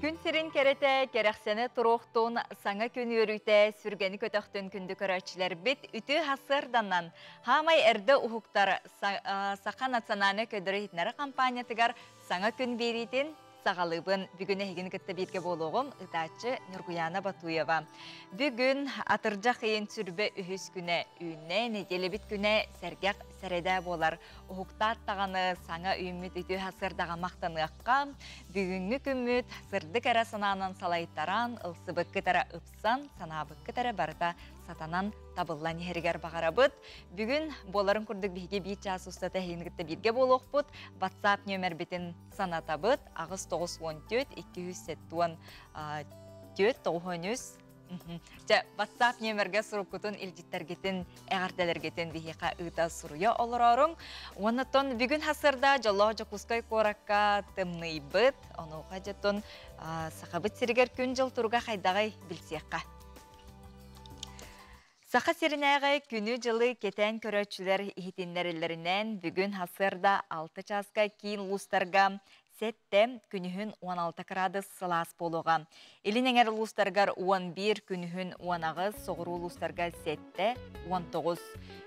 Күн сирин кэрэтэ кэрэхсэнэ туруохтун, саҥа күн үөрүүтэ сүргэни көтөхтүн күндү көрөөччүлэрбит үтүө сарсыарданан хаамай эрдэ уһуктар Саха национальнай көрдөрөр-иһитиннэрэр хампаанньатыгар саҥа күн биэриитин саҕалыыбын. Бүгүн эһигини кытта бииргэ буолуоҕум ыытааччы Ньургуйаана Батуева. Бүгүн атырдьах ыйын сүрбэ үһүс күнэ үүннэ, нэдиэлэбит күнэ сэргэх сэрэдэ буолар. Уһуктаат даҕаны саҥа үүммүт үтүө сарсыардаҕа махтаныахха, бүгүҥҥү күммүт сырдык эрэ санаанан салайтаран, ылсыбыккыт эрэ ыпсан, санаабыккыт эрэ барыта сатанан табыллан иһэригэр баҕарабыт. Бүгүн буоларын курдук биһиги биир чаас устата эһигини кытта бииргэ буолуохпут. WhatsApp нүөмэрбитин санатабыт 8 94 274 93. Чэ, WhatsApp нүөмэргэ суруккутун, илдьиттэргитин, эҕэрдэлэргитин биһиэхэ ыыта суруйа олорооруҥ. Уоннаттан бүгүн сарсыарда дьоллоох Дьокуускай куоракка тымныйбыт. Онуоха дьоттон Сахабыт сиригэр күн-дьыл туруга хайдаҕый билсиэххэ. Саха сиринээҕи күнү-дьылы кэтээн көрөөччүлэр иһитиннэрэллэринэн, бүгүн сарсыарда 6 чааска киин улуустарга 7, күнүһүн 16 кыраадыс сылаас буолуоҕа. Илин эҥэр улуустаргар 11, күнүһүн 18, соҕуруу улуустарга 7, 19.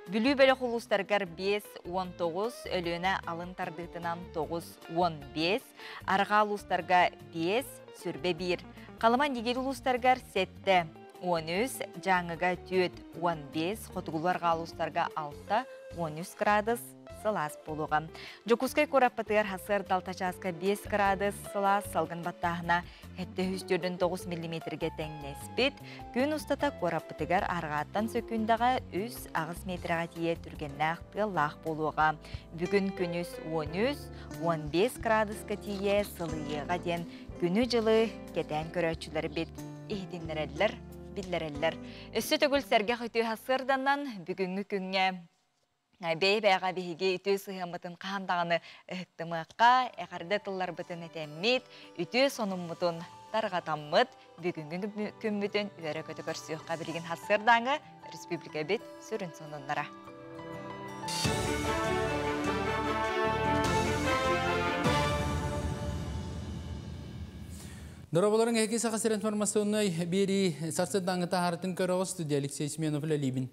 Бүлүү бөлөх улуустарыгар 5, 19, Өлүөнэ алын тардыытынан 9, 15, арҕаа улуустарга 5, сүрбэ 1. Халыма Нигер улуустарыгар 7, 13, Дьааҥыга 4, 15, хотугулуу арҕаа улуустарга 6, 13 градус сылаас буолуоҕа. Дьокуускай куораппытыгар сарсыарда 6 чааска 5 градус сылаас, салгын баттааһына 749 миллиметргэ тэҥнэспит. Күн устата куораппытыгар арҕааттан сөкүүндэҕэ 3-8 метрэҕэ тиийэ түргэннээх тыаллаах буолуоҕа. Бүгүн күнүс 13, 15 градуска тиийэ сылыйыаҕа диэн күнү-дьылы кэтээн көрөөччүлэрбит иһитиннэрэллэр, биллэрэллэр. Өссө төгүл сэргэх үтүө сарсыарданан бүгүҥҥү күҥҥэ бэйэ-бэйэҕэ биһиги үтүө сыһыаммытын хаһан даҕаны ыһыктымыахха, эҕэрдэ тылларбытын этэммит, үтүө сонуммутун тарҕатаммыт, бүгүҥҥү күммүтүн үөрэ-көтө көрсүөххэ. Билигин сарсыардааҥы республикабыт сүрүн сонуннара. Дорооболоруҥ, эһиги Саха сирин информационнай биэрии сарсыардааҥы таһаарытын көрөҕүт, студия Алексей Семенов үлэлиибин.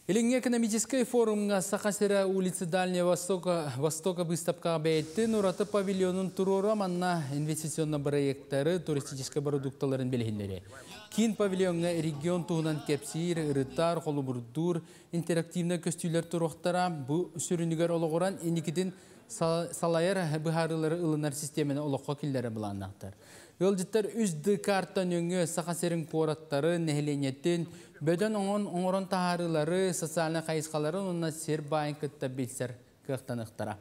Илиҥҥи экономическай форумҥа Саха сирэ улица Дальнего Востока, Востока быыстапкаҕа бэйэтин ураты павильонун туруора, манна инвестиционный проекттары, туристическай продукталарын билиһиннэри. Киин павильоҥҥа регион туһунан кэпсиир, ырытар, холобурдуур интерактивнай көстүүлэр туруохтара. Бу сүрүнүгэр олоҕуран инникитин салайар быһаарыылары ылынар систиэмэни олоххо киллэрэ былааннаахтар. Ыалдьыттар 3D карта нөҥүө Саха сирин куораттары, нэһилиэнньэтин, бөдөҥ оҥорон таһаарыылары, социальнай хайысхаларын уонна сир баайын кытта билсэр кыахтаныахтара.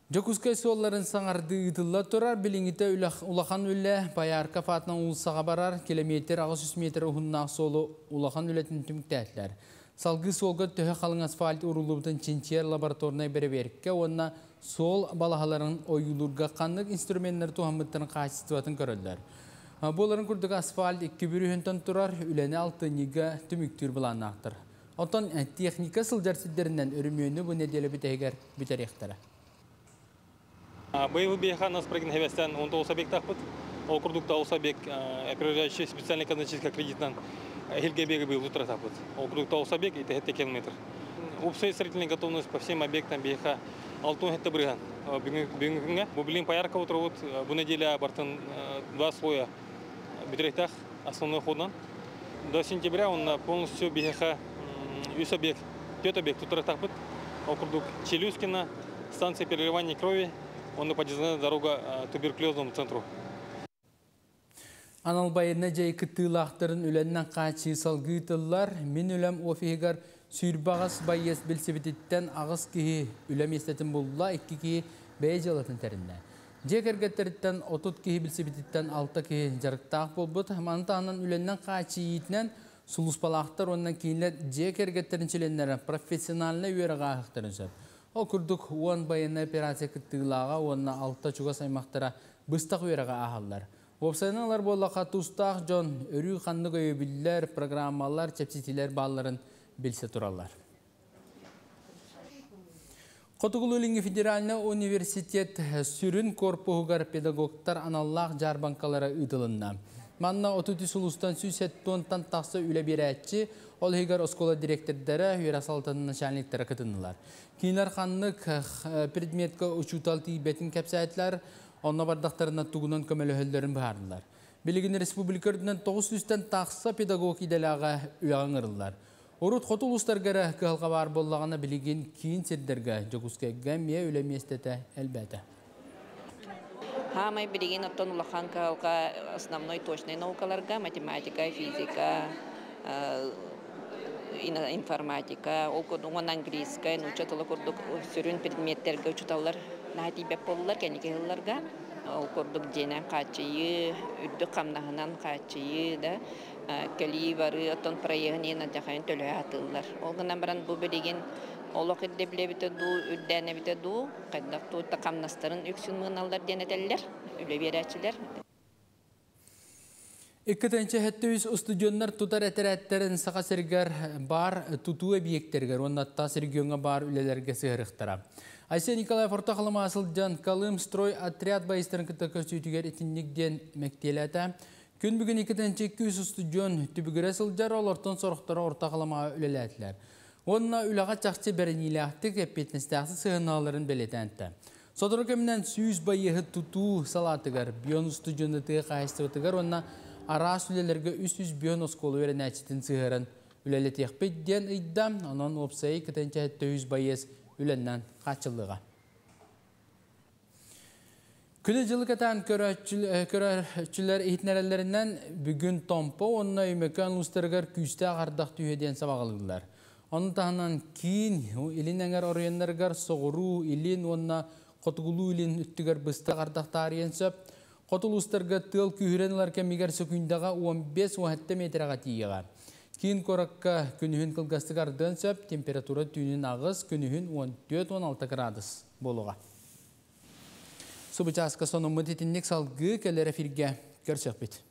Дьокуускай суолларын саҥардыы ыытылла турар. Билиҥҥитэ улахан үлэ Поярков аатынан уулуссаҕа барар. Километр 800 метр уһуннаах суолу улахан үлэтин түмүктээтилэр. Салгыы суолга төһө халыҥ асфальт ууруллубутун чинчийэр лабораторнай бэрэбиэркэ уонна суол балаһаларын ойуулуурга ханнык инструменнары туһаммыттарын хаачыстыбатын көрөллөр. Буоларын курдук асфальт икки бүрүөһүнтэн турар, үлэни алтынньыга түмүктүүр былааннаахтар. Оттон техника сылдьар сирдэринэн өрөмүөнү бу нэдиэлэ бүтэһигэр бүтэриэхтэрэ. Быйыл биһиэхэ нацпроектын хэбэстэн 19 объект тахпыт. Ол курдук 9 объект опережающий специальный казначейский кредитынан эһиилги объегы быйыл туттаратаппыт. Ол курдук 9 объект и 7 километр. Общая строительная готовность по всем объектам биһиэхэ 67%. Бүгүҥҥү күҥҥэ. Бу билигин Пояркова турабыт. Бу неделя бартын два слоя бүтэриэхтээх основной ходунан. До сентября он полностью биһиэхэ үс объект, түөрт объект туттаратахпыт. Ол курдук Челюскина, станция переливания крови, онно подъездная дорога туберкулезному центру. Анал байыаннай дьайыы кыттыылаахтарын үлэннэн хааччыйыы салгыы ыытыллар. Мин үлэм офиһыгар 28 байыас билсибититтэн аҕыс киһи үлэ миэстэтин булла, икки киһи бэйэ дьыалатын тэриннэ. Дьиэ кэргэттэриттэн 30 киһи билсибититтэн алта киһи дьарыктаах буолбут. Маны таһынан үлэннэн хааччыйыытынан сулууспалаахтар уонна кинилэр дьиэ кэргэттэрин чилиэннэрэ профессиональнай үөрэҕи ааһыахтарын сөп. Ол курдук 10 байыаннай операция кыттыылааҕа уонна алта чугас аймахтара быстах үөрэҕи ааһаллар. Уопсайынан ылар буоллахха, тустаах дьон өрүү ханнык өйөбүллэр, программалар, чэпчэтиилэр баалларын билсэ тураллар. Хотугулуу-Илиҥҥи федеральнай университет сүрүн корпуһугар педагогтар аналлаах дьаарбаҥкалара ыытылынна. Манна 33 улуустан 170-тан тахса үлэ биэрээччи, ол иһигэр оскуола дириэктэрдэрэ, үөрэх салалтатын начальниктара кытыннылар. Кинилэр ханнык предметкэ учуутал тиийбэтин кэпсээтилэр, онно бардахтарына тугунан көмөлөһөллөрүн быһаардылар. Билигин республика үрдүнэн 900-тэн тахса педагог идэлээҕэ үлэҕэ ыҥырыллар. Урут хоту улуустарга эрэ кыһалҕа баар буоллаҕына, билигин киин сирдэргэ, Дьокуускайга эмиэ үлэ миэстэтэ элбээтэ. Хаамай билигин оттон улахан кыһалҕа основной точнай наукаларга математика, физика, информатика, ол курдук уонна английскай, нуучча тыла курдук сүрүн предметтэргэ учууталлар наһаа тиийбэт буоллулар кэнники сылларга. Ол курдук дьиэнэн хааччыйыы, үрдүк хамнаһынан хааччыйыы да, кэлии барыы оттон проеһын иһин алдьархайын төлөһө сатыыллар. Ол гынан баран бу билигин олох ирдэбилэ дуу, үрдээн эбитэ дуу, хайдах дуу хамнастарын үксүн мыыналлар диэн этэллэр, үлэ биэрээччилэр. 273 устудьуоннар тутар этэрээттэрин Саха сиригэр баар тутуу эбийиэктэригэр уонна тас региоҥҥа баар үлэлэргэ сыһыарыахтара. Айсен Николаев Орто Халымаҕа сылдьан Колымстрой отряд байыстарын кытта көрсүүтүгэр итинник диэн мэктиэлээтэ. Күн бүгүн 2-200 устудьуон түбүгүрэ сылдьар, олортон сорохторо Орто Халымаҕа үлэлээтилэр. Уонна үлэҕэ чахчы бэриниилээхтик, эппиэтинэстээхтик сыһыаннаһалларын бэлиэтээн эттэ. Сотору кэминэн 100 байыаһы тутуу салаатыгар, бион устудьуону тыа хаһаайыстыбатыгар уонна араас үлэлэргэ 300 бион оскуола үөрэнээччитин сыһыаран үлэлэтиэхпит диэн ыйда. Онон уопсайа 273 байыас үлэннэн хааччыллыаҕа. Күнү-дьылы кэтээн көрөөччүлэр иһитиннэрэллэринэн, бүгүн Томпо уонна Өймөкөөн улуустарыгар күүстээх ардах түһүө диэн сабаҕалыыллар. Ону таһынан киин, илин эҥэр оройуоннарыгар соҕуруу, илин уонна хотугулуу-илин өттүгэр быстах ардах таарыйыан сөп. Хоту улуустарга тыал күүһүрэн ылар кэмигэр сөкүүндэҕэ 15-17 миэтэрэҕэ тиийиэҕэ. Киин куоракка күнүһүн кылгастык ардыан сөп, температура түүнүн 8, күнүһүн 14-16 кыраадыс буолуоҕа. Субучааска сонуммут итинник салгыы кэлэр эфиргэ көрсөхпүт.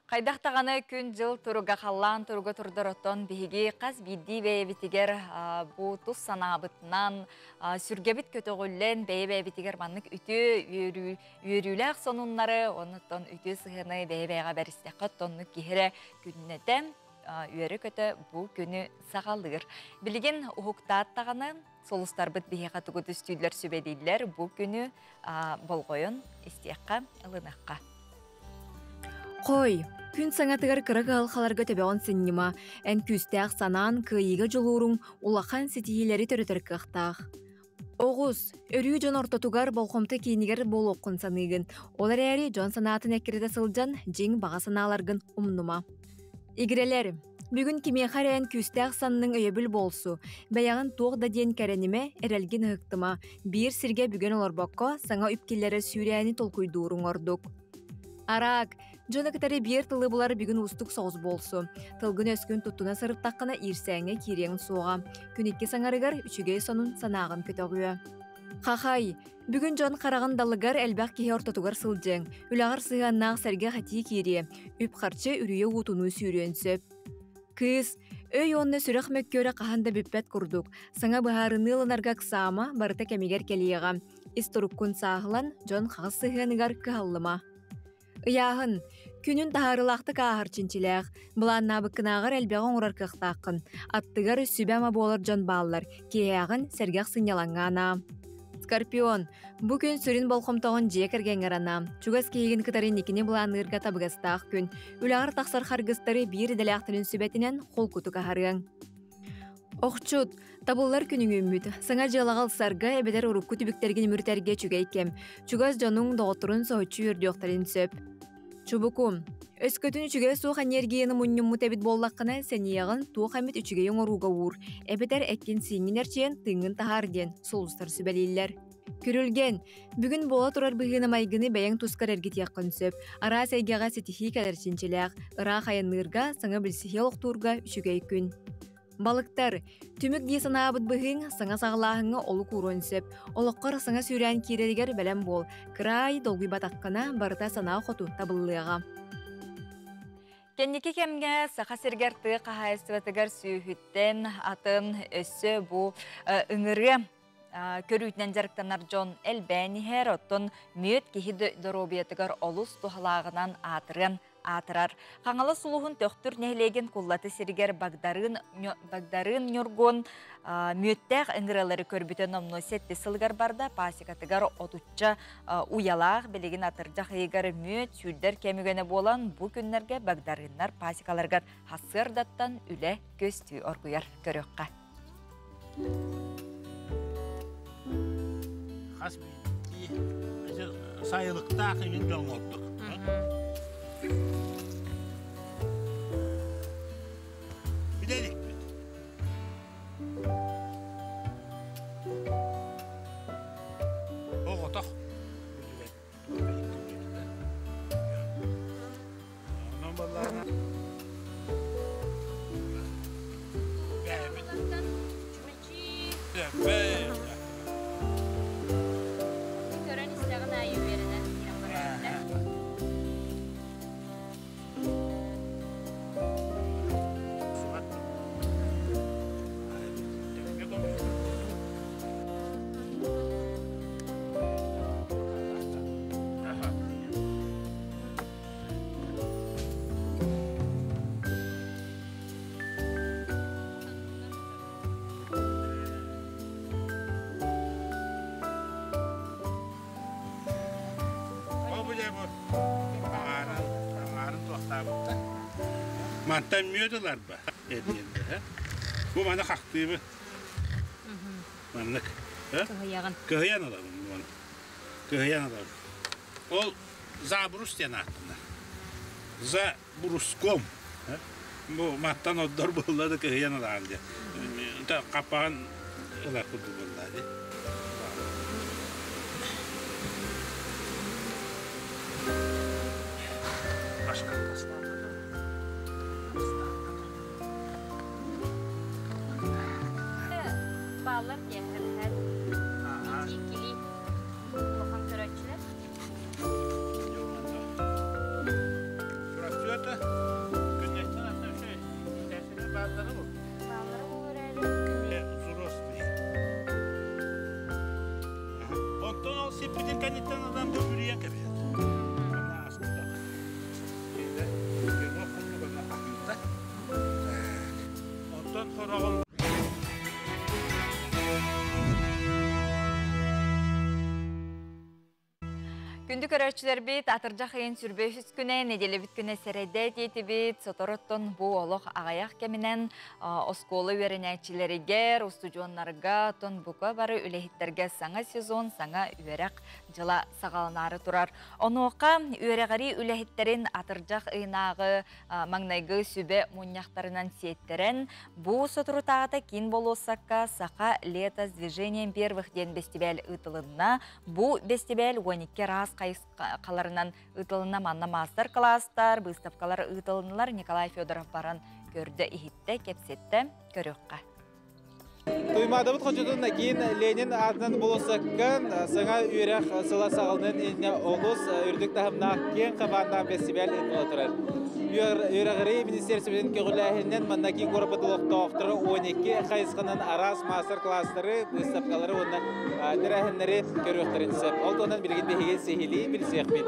Хайдах даҕаны күн-дьыл туруга халлаан туруга турдар оттон биһиги хас биирдии бэйэбитигэр бу тус санаабытынан сүргэбит көтөҕүллэн бэйэ-бэйэбитигэр маннык үтүө үөрүү үөрүүлээх сонуннары оннуттан үтүө сыһыаны бэйэ-бэйэҕэ бэристэххэ оттоннук киһи эрэ күннэтэ үөрэ-көтө бу күнү саҕалыыр. Билигин уһуктаат даҕаны сулустарбыт биһиэхэ тугу түстүүллэр сүбэлииллэр бу күнү болҕойон истиэххэ, ылыныахха. Хой, күн саҥатыгар кыра кыһалҕаларга төбөҕүн сынньыма, эн күүстээх санаан, кыайыыга дьулууруҥ улахан ситиһиилэри төрөтөр кыахтаах. Оҕус, өрүү дьон ортотугар болҕомто киинигэр буолуоххун саныыгын. Ол эрээри дьон санаатын эккирэтэ сылдьан, дьиҥ баҕа санааларгын умнума. Игирэлэр, бүгүн кимиэхэ эрэ эн күүстээх санныҥ өйөбүл буолсу. Бэйэҕин туох да диэн кэрэнимэ, эрэлгин ыһыктыма. Биир сиргэ бүгэн олорбокко, саҥа үп киллэрэр сүүрээни толкуйдууруҥ ордук. Араак, дьону кытары биир тылы булар бүгүн уустук соҕус буолсу. Тылгын-өскүн туттуна сырыттаххына иирсээҥҥэ киириэҥ суоҕа. Күн икки саҥарыгар үчүгэй сонун санааҕын көтөҕүө. Хахай, бүгүн дьон хараҕын далыгар элбэх киһи ортотугар сылдьыаҥ. Үлэҕэр сыһыаннаах сэргэх этии киириэ. Үп-харчы үрүйэ уутунуу сүүрүөн сөп. Кыыс, өй уонна сүрэх мөккүөрэ хаһан да бүппэт курдук. Саҥа быһаарыныы ылынарга ыксаама, барыта кэмигэр кэлиэҕэ. Ис туруккун сааһылан, дьон хаҕыс сыһыаныгар кыһаллыма. Ыйааһын. Күнүн таһаарыылаахтык ааһар чинчилээх, былааннаабыккынааҕар элбэҕи оҥорор кыахтааххын. Аттыгар сүбэ-ама буолар дьон бааллар, киэһээҕин сэргэх сынньалаҥҥа анаа. Скорпион. Бу күн сүрүн болҕомтоҕун дьиэ кэргэҥҥэр анаа. Чугас киһигин кытары инникини былаанныырга табыгастаах күн. Үлэҕэр тахсар харгыстары биир идэлээхтэрин сүбэтинэн холкутук аһарыаҥ. Охчут, табыллар күнүҥ үүммүт. Саҥа дьыалаҕа ылсарга эбэтэр урукку түбүктэргин үмүрүтэргэ үчүгэй кэм. Чугас дьонуҥ, доҕотторун соһуччу үөрдүөхтэрин сөп. Чубуку. Өскөтүн үчүгэй суох энергияны мунньуммут эбит буоллаххына, сэниэҕин туох эмит үчүгэйи оҥорууга уур, эбэтэр эккин-сииҥҥин эрчийэн тыыҥҥын таһаар диэн сулустар сүбэлииллэр. Күрүлгэн. Бүгүн буола турар быһыыны-майгыны бэйэҥ тускар эргитиэххин сөп. Араас эйгэҕэ ситиһии кэлэр чинчилээх. Ыраах айанныырга, саҥа билсиһии олохтуурга үчүгэй күн. Балыктар, түмүк дии санаабыт быһыыҥ саҥа саҕалааһыҥҥа олук ууруон сөп. Олоххор саҥа сүүрээн киирэригэр бэлэм буол. Кыраай долгуйбатаххына, барыта санаа хоту табыллыаҕа. Кэнники кэмҥэ Саха сиригэр тыа хаһаайыстыбатыгар сүөһүттэн атын өссө бу ыҥырыа көрүүтүнэн дьарыктанар дьон элбээн иһэр, оттон мүөт киһи доруобуйатыгар олус туһалааҕынан аатырыан аатырар. Хаҥалас улууһун Төхтүр нэһилиэгин Куллаты сиригэр Багдарыын, Багдарыын Ньургун мүөттээх ыҥырыалары көрбүтэ номнуо сэттис сылыгар барда, пасекатыгар отучча уйалаах билигин атырдьах ыйыгар мүөт сүүрдэр кэм үгэнэ буолан, бу күннэргэ багдарыыннар пасекаларыгар сарсыардаттан үлэ көстүү оргуйар көрүөххэ. Хас биирдии сайылыктаах иҥин дьон ордук. Билеликпит. Оҕотох. Көрөн истэҕин аайы үөрэнэн киирэн барар. Мантан мүөт ыларба эдиэнде. Бу маны хахтыыбы. Маннык. Кыһыйаҕын. Кыһыйан ылабын буону. Кыһыйан ылабын. Ол забрус диэн ааттанар. За бруском. Бу маттан оддор буолла да кыһыйан ылаҕын диэн. Хаппаҕын ылар курдук буолла дии. Бааллар диэн эбэһээт иккилии улахан көрөөччүлэр. Чурапчыата күннэттэн атын үчүгэй иитээччилэр бааллара бу. Бааллара буолар эрээри. Взрослый. Онтон ол сиппитин кэнниттэн ылан бу бүрүйэн кэбиһэр. Манна ааспытах. Белок курдук аны аһыыта. Онтон хороҕун Күндү көрөөччүлэрбит, атырдьах ыйын сүрбэ үһүс күнэ, нэдиэлэбит күнэ сэрэйдэ диэтибит. Соторуттан бу олох аҕыйах кэминэн оскуола үөрэнээччилэригэр, устудьуоннарга, оттон бука бары үлэһиттэргэ саҥа сезон, саҥа үөрэх дьыла саҕаланаары турар. Онуоха үөрэҕирии үлэһиттэрин атырдьах ыйынааҕы маҥнайгы сүбэ мунньахтарынан сиэттэрэн, бу соторутааҕыта киин болуоссакка «Саха лето с движением первых» диэн бэстибээл ыытылынна. Бу бэстибээл 12 араас хайысхаларынан ыытылынна. Манна маастар-кылаастар, быыстапкалар ыытылыннылар. Николай Федоров баран көрдө-иһиттэ, кэпсэттэ, көрүөххэ. Туймаадабыт хочотун киин Ленин аатынан болуоссакка саҥа үөрэх сыла саҕаланан иннинэ олус үрдүк таһымнаах киэҥ хабааннаах бэстибээл ыытыла турар. Үөрэҕирии министиэристибэтин көҕүлээһининэн манна киин куораппыт олохтоохторо 12 хайысханан араас маастар-кылаастары, быыстапкалары уонна тэрээһиннэри көрүөхтэрин сөп. Ол туһунан билигин биһиги сиһилии билсиэхпит.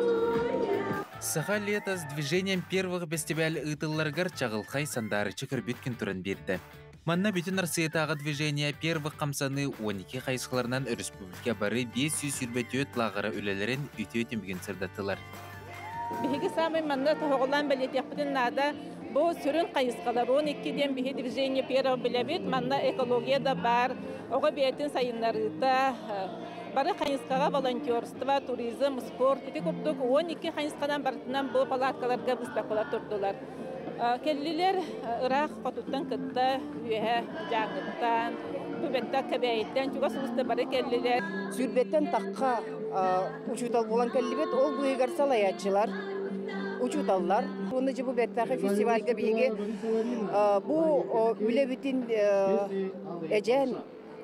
Саха лето с движением первых бэстибээл ыытылларыгар чаҕылхай сандаарыччы көрбүт күн туран биэрдэ. Манна бүтүн Россиятааҕы движение первых хамсаныы 12 хайысхаларынан өрөспүүбүлүкэ бары 524 лааҕыра үлэлэрин үтүө түмүгүн сырдаттылар. Биһиги саамай манна тоһоҕолоон бэлиэтиэхпитин наада. Бу сүрүн хайысхалар 12 диэн биһи движение первого билэбит. Манна экология да баар, оҕо бэйэтин сайыннарыыта, бары хайысхаҕа волонтерство, туризм, спорт ити курдук 12 хайысханан барытынан бу палаткаларга выставкалар турдулар. Кэллилэр ыраах хотуттан кытта үөһэ Дьааҥыттан, Күбэттэ Кэбээйиттэн чугас улуста бары кэллилэр. Сүүрбэттэн тахха учуутал буолан кэллибит. Ол быыһыгар салайааччылар, учууталлар. Уонна дьэ бу бэртээхэй фестивальга биһиги бу үлэбитин Эдьээн,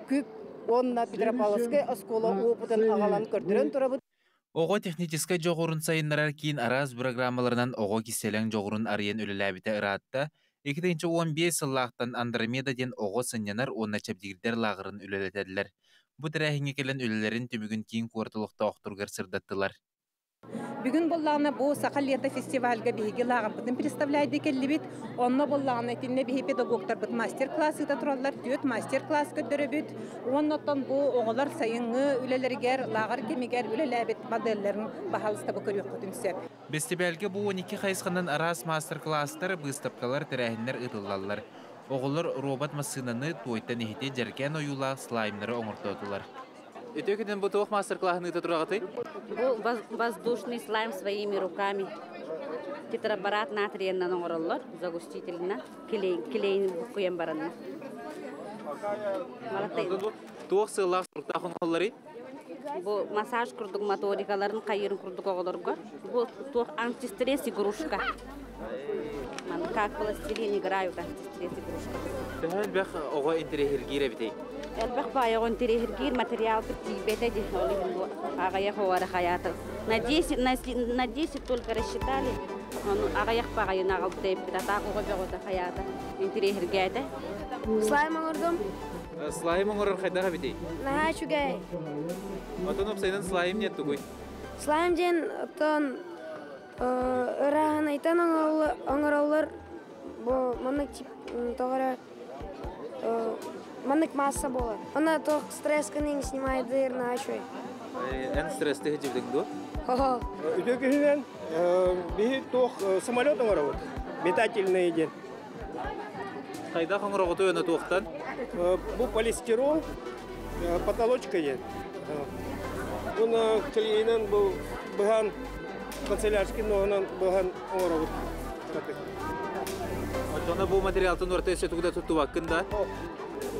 Күп уонна Петропавловскай оскуола опытын аҕалан көрдөрөн турабыт. Оҕо техническэй дьоҕурун сайыннарар киин араас бырагыраамаларынан оҕо кистэлэҥ дьоҕурун арыйан үлэлээбитэ ыраатта. 2015 сыллаахтан Андромеда диэн оҕо сынньанар уонна чэбдигирдэр лааҕырын үлэлэтэллэр. Бу тэрээһиҥҥэ кэлэн үлэлэрин түмүгүн киин куорат олохтоохторугар сырдаттылар. Бүгүн боллаҕына бу Саха лето фестивальга биһиги лааҕырбытын представляйды кэллибит. Онно боллаҕына итиннэ биһи педагогтарбыт мастер-класс ыыта тураллар, түөрт мастер-класс көрдөрөбүт. Уонна оттон бу оҕолор сайыҥҥы үлэлэригэр, лааҕыр кэмигэр үлэлээбит моделлэрин баһаалыста бу көрүөххүтүн сөп. Бэстибээлгэ бу 12 хайысханан араас маастар-кылаастар, быыстапкалар, тэрээһиннэр ыытыллаллар. Оҕолор робот массыынаны, туойтан иһити, дьэргээн ойуулаах слаймнары оҥортоотулар. Үтүө күнүн, бу туох мастер-классын ыыта тураҕытый? Бу воздушный слайм своими руками. Тетраборат натрийынан оҥороллор, загустительно, клей, клейин буккуйан баранна. Туох сыаллаах соруктаах оҥоһулларый? Бу массаж курдук моторикаларын хайырын курдук оҕолорго. Бу туох антистресс игрушка. Как пластилин играют, антистресс игрушка. Төһө элбэх оҕо интэриэһиргиир эбитий? Элбэх баайы оҕо интэриэһиргиир, материал тиийбэтэ дии, ол иһин бу аҕыйах оҕо хаята. На 10, на 10 только рассчитали. Ону аҕыйах баҕайын аҕалбыт эппит, атаак оҕо бөҕөтө хаята. Интэриэһиргээтэ. Слайм оҥордум. Слайм оҥорор хайдах эбитий? Наһаа үчүгэй. Отон уопсайынан слайм не тугуй? Слайм диэн оттон ырааһынайтан оҥороллор, бу маннык тип тоҕо эрэ маннык масса буолар. Она туох стрессканы снимает наһаа үчүгэй. Эн стрессти сылдьыбытыҥ дуо? Хо-хо. Үтүө күнүнэн, биһи туох самолет оҥоробут. Метательный диэн. Хайдах оҥороҕутуй уонна туохтан? Бу полистирол, потолочка диэн. Уонна клейинэн бу быһан, канцелярский ноһунан быһан оҥоробут. Оччоҕуна бу материалтан ураты өссө тугу да туттубаккын да?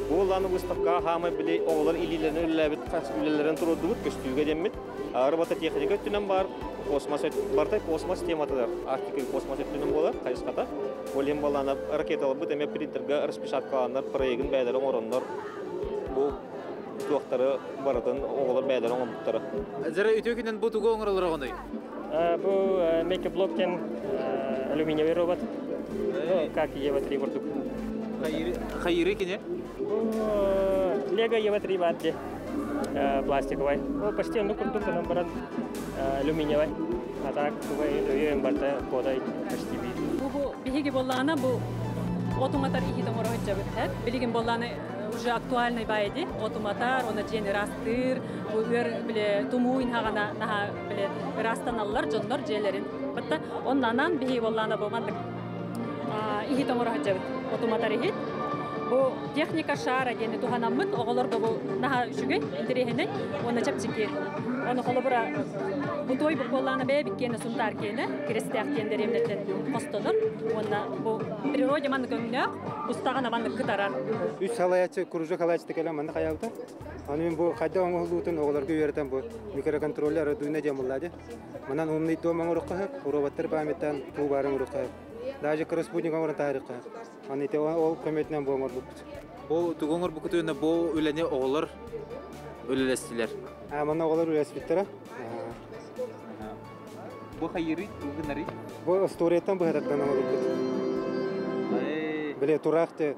Бу ланы выставкаҕа хаамай били оҕолор илиилэрин үлэлээбит үлэлэрин туруордубут көстүүгэ диэммит. Робототехника өттүнэн бар, космос барыта космос тематыгар, Арктика космос өттүнэн буолар хайысхата. Ол иһин балаана ракеталарбыт эмиэ принтерга распечаткаланар проегын бэйэлэрэ оҥороннор бу туохтары барытын оҕолор бэйэлэрэ оҥорбуттара. Дьара үтүө күнүн, бу тугу оҥороллор оҕонуй? Бу Makeblock диэн алюминиевый робот. Ну, как Ева-3 курдук. Хайыры кини? Бу Лего Ева-3 бар де. Пластиковый. Ну, почти ну курдук, онон баран алюминиевый. А так, өйөм барта кодай почти бир. Бу биһиги боллаана бу отуматар иһит оҥоро сылдьабыт. Билигин боллааны уже актуальный баайди. Отуматар, оны дьиэни ырастыыр, бу өр биле тумуу инхагана наха биле ырастаналлар дьоннор дьиэлэрин. Батта оннанан биһиги боллаана бу мандык иһит оҥоро сылдьабыт. Отуматар иһит. Бу техника шара диэни туһанаммыт оҕолорго бу наһаа үчүгэй, интэриэһинэй уонна чэпчэки. Ону холобура бу той буоллаана бэйэ биккиэнэ Сунтаар киэнэ Кирэстээх диэн дэриэбинэттэн хостонор уонна бу природе маннык өҥнөөх устаҕана маннык кытарар. Үс салайааччы, кружок салайааччыта кэлэн манна хайаабыта. Аны мин бу хайдах оҥоһуллуутун оҕолорго үөрэтэн бу микроконтроллер Arduino диэн буллаады. Манан умный дом оҥоруохха сөп, роботтар памяттан туу баарын оҥоруохха сөп. Даже спутник оҥорон таһаарыахха сөп. Аны ити ол көмөтүнэн бу оҥорбуппут. Бу тугу оҥорбуккутуна бу үлэни оҕолор үлэлэстилэр. А, манна оҕолор үлэлэспиттэрэ. Бу хайырый, тугунарый? Бу историяттан быһататтан оҥорбут. Биле тураах те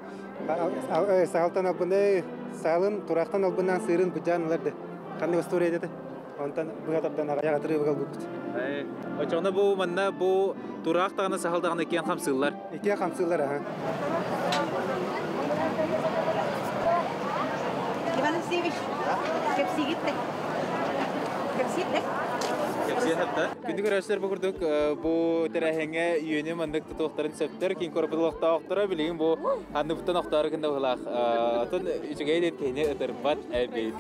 саалтан албынай саалын тураахтан албынан сыырын быдьаан ыларды. Ханнык история деді. Онтон быһатардан аҕайаҕатыры быгалбыппыт. Очоҕуна бу манна бу тураах даҕаны саһыл даҕаны иккиэн хамсыыллар. Иккиэн хамсыыллар, аха. Иван Алексеевич, кэпсиигит да? Кэпсиит да? Кэпсиэн Күндү көрөөччүлэр, бу курдук бу тэрээһиҥҥэ үөнү маннык тутуохтарын сөптөр киин корпутулохтоохторо билигин бу анныбыттан охтоору гында быһылаах. Отон үчүгэй диэн киһини ытырбат эбит.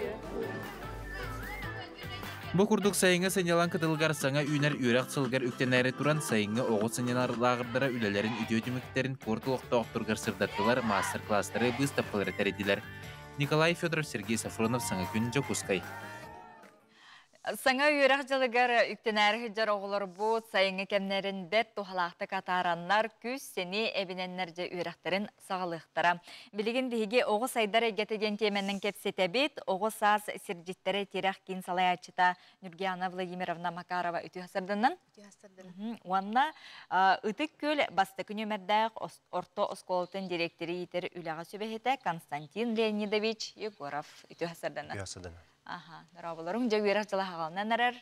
Бу курдук сайыҥҥы сынньалаҥ кытылыгар саҥа үүнэр үөрэх сылыгар үктэнээри туран сайыҥҥы оҕо сынньанар лааҕырдара үлэлэрин үтүө түмүктэрин куорат олохтоохторугар сырдаттылар, маастар-класстары, быыстапкалары тэрийдилэр. Николай Федоров, Сергей Сафронов, Саҥа күн, Дьокуускай. Саҥа үөрэх дьылыгар үктэнээри сылдьар оҕолорбут сайыҥҥы кэмнэрин бэрт туһалаахтык атаараннар, күүс-сэниэ эбинэннэр дьэ үөрэхтэрин саҕалыахтара. Билигин биһиги оҕо сайдар эйгэтэ диэн тиэмэнэн кэпсэтэбит. Оҕо саас сирдьиттэрэ тирэх киин салайааччыта Нюргиана Владимировна Макарова үтүө сарданнан. Уонна Ытык Күөл бастакы нүөмэрдээх орто оскуолатын дириэктэри иитэр үлэҕэ сүбэһитэ Константин Леонидович Егоров үтүө сарданнан. Үтүө сарданнан. Аха, дорооболоруҥ дьэ үөрэх дьыла хаҕаланан эрэр.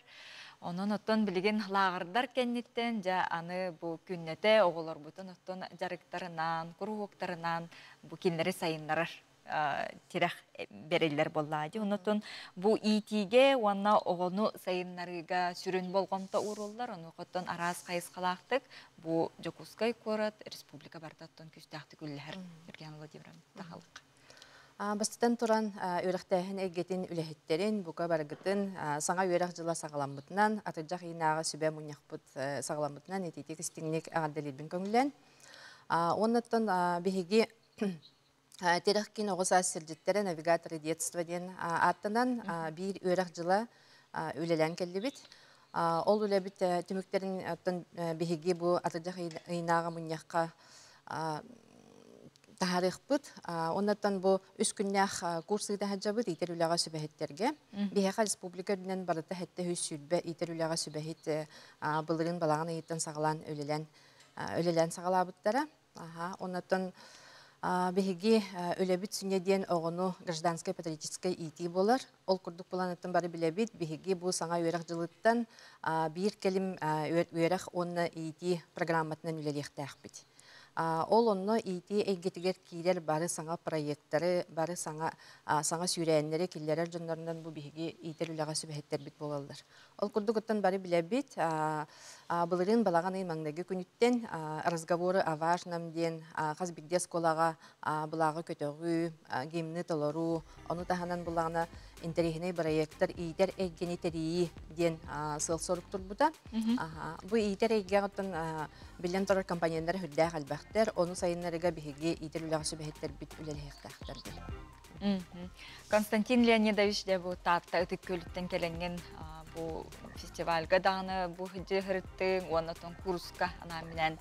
Онон оттон билигин лааҕырдар кэнниттэн дьэ аны бу күннэтэ оҕолорбутун оттон дьарыктарынан, куруһуоктарынан бу кинилэри сайыннарар тирэх бэриллэр буоллаҕа дии. Онон бу иитиигэ уонна оҕону сайыннарыыга сүрүн болҕомто ууруллар. Онуоха араас хайысхалаахтык бу Дьокуускай куорат республика барыта оттон күүстээхтик үллэһэр. Евгения Владимировна, тахалык. Бастатан туран, үөрэхтээһин эйгэтин үлэһиттэрин бука барыгытын саҥа үөрэх дьыла саҕаламмытынан, атырдьах ыйынааҕы сүбэ мунньахпыт саҕаламмытынан итиитик истиҥник эҕэрдэлиирбин көҥүллээн. Уоннаттан биһиги Тирэх киин оҕо саас сирдьиттэрэ навигаторы детства диэн ааттанан биир үөрэх дьыла үлэлээн кэллибит. Ол үлэбит түмүктэрин оттон биһиги бу атырдьах ыйынааҕы мунньахха таһаарыахпыт. Оннуттан бу үс күннээх курс ыыта сылдьабыт иитэр үлэҕэ сүбэһиттэргэ. Биһиэхэ республика үрдүнэн барыта 720 иитэр үлэҕэ сүбэһит былырыын балаҕан ыйыттан саҕалаан үлэлээн үлэлээн саҕалаабыттара. Оннуттан биһиги үлэбит сүнньэ диэн оҕону гражданскай патриотическай иитии буолар. Ол курдук быланыттан бары билэбит, биһиги бу саҥа үөрэх дьылыттан биир кэлим үөрэх уонна иитии программатынан үлэлиэхтээхпит. Ол онно иитии эйгэтигэр киирэр бары саҥа проекттары, бары саҥа саҥа сүүрээннэри киллэрэр дьоннорунан бу биһиги иитэр үлэҕэ сүбэһиттэрбит буолаллар. Ол курдук оттон бары билэбит, былырыын балаҕан ый маҥнайгы күнүттэн разговоры о важном диэн хас биирдии оскуолаҕа былааҕы көтөҕүү, гимны толоруу, ону таһынан булаҕына интэриэһинэй бырайыактар иитэр эйгэни тэрийии диэн сыал-сорук турбута. Бу иитэр эйгэҕэ оттон биллэн турар компоненнар үрдээх элбэхтэр, ону сайыннарыга биһиги иитэр үлэҕэ сүбэһиттэрбит үлэлэһиэхтээхтэр диэн. Константин Леонидович дьэ бу Таатта Ытык Күөлүттэн кэлэҥҥин бу фестивальга даҕаны бу сылдьыһырыттыҥ уонна оттон курска анаан-минээн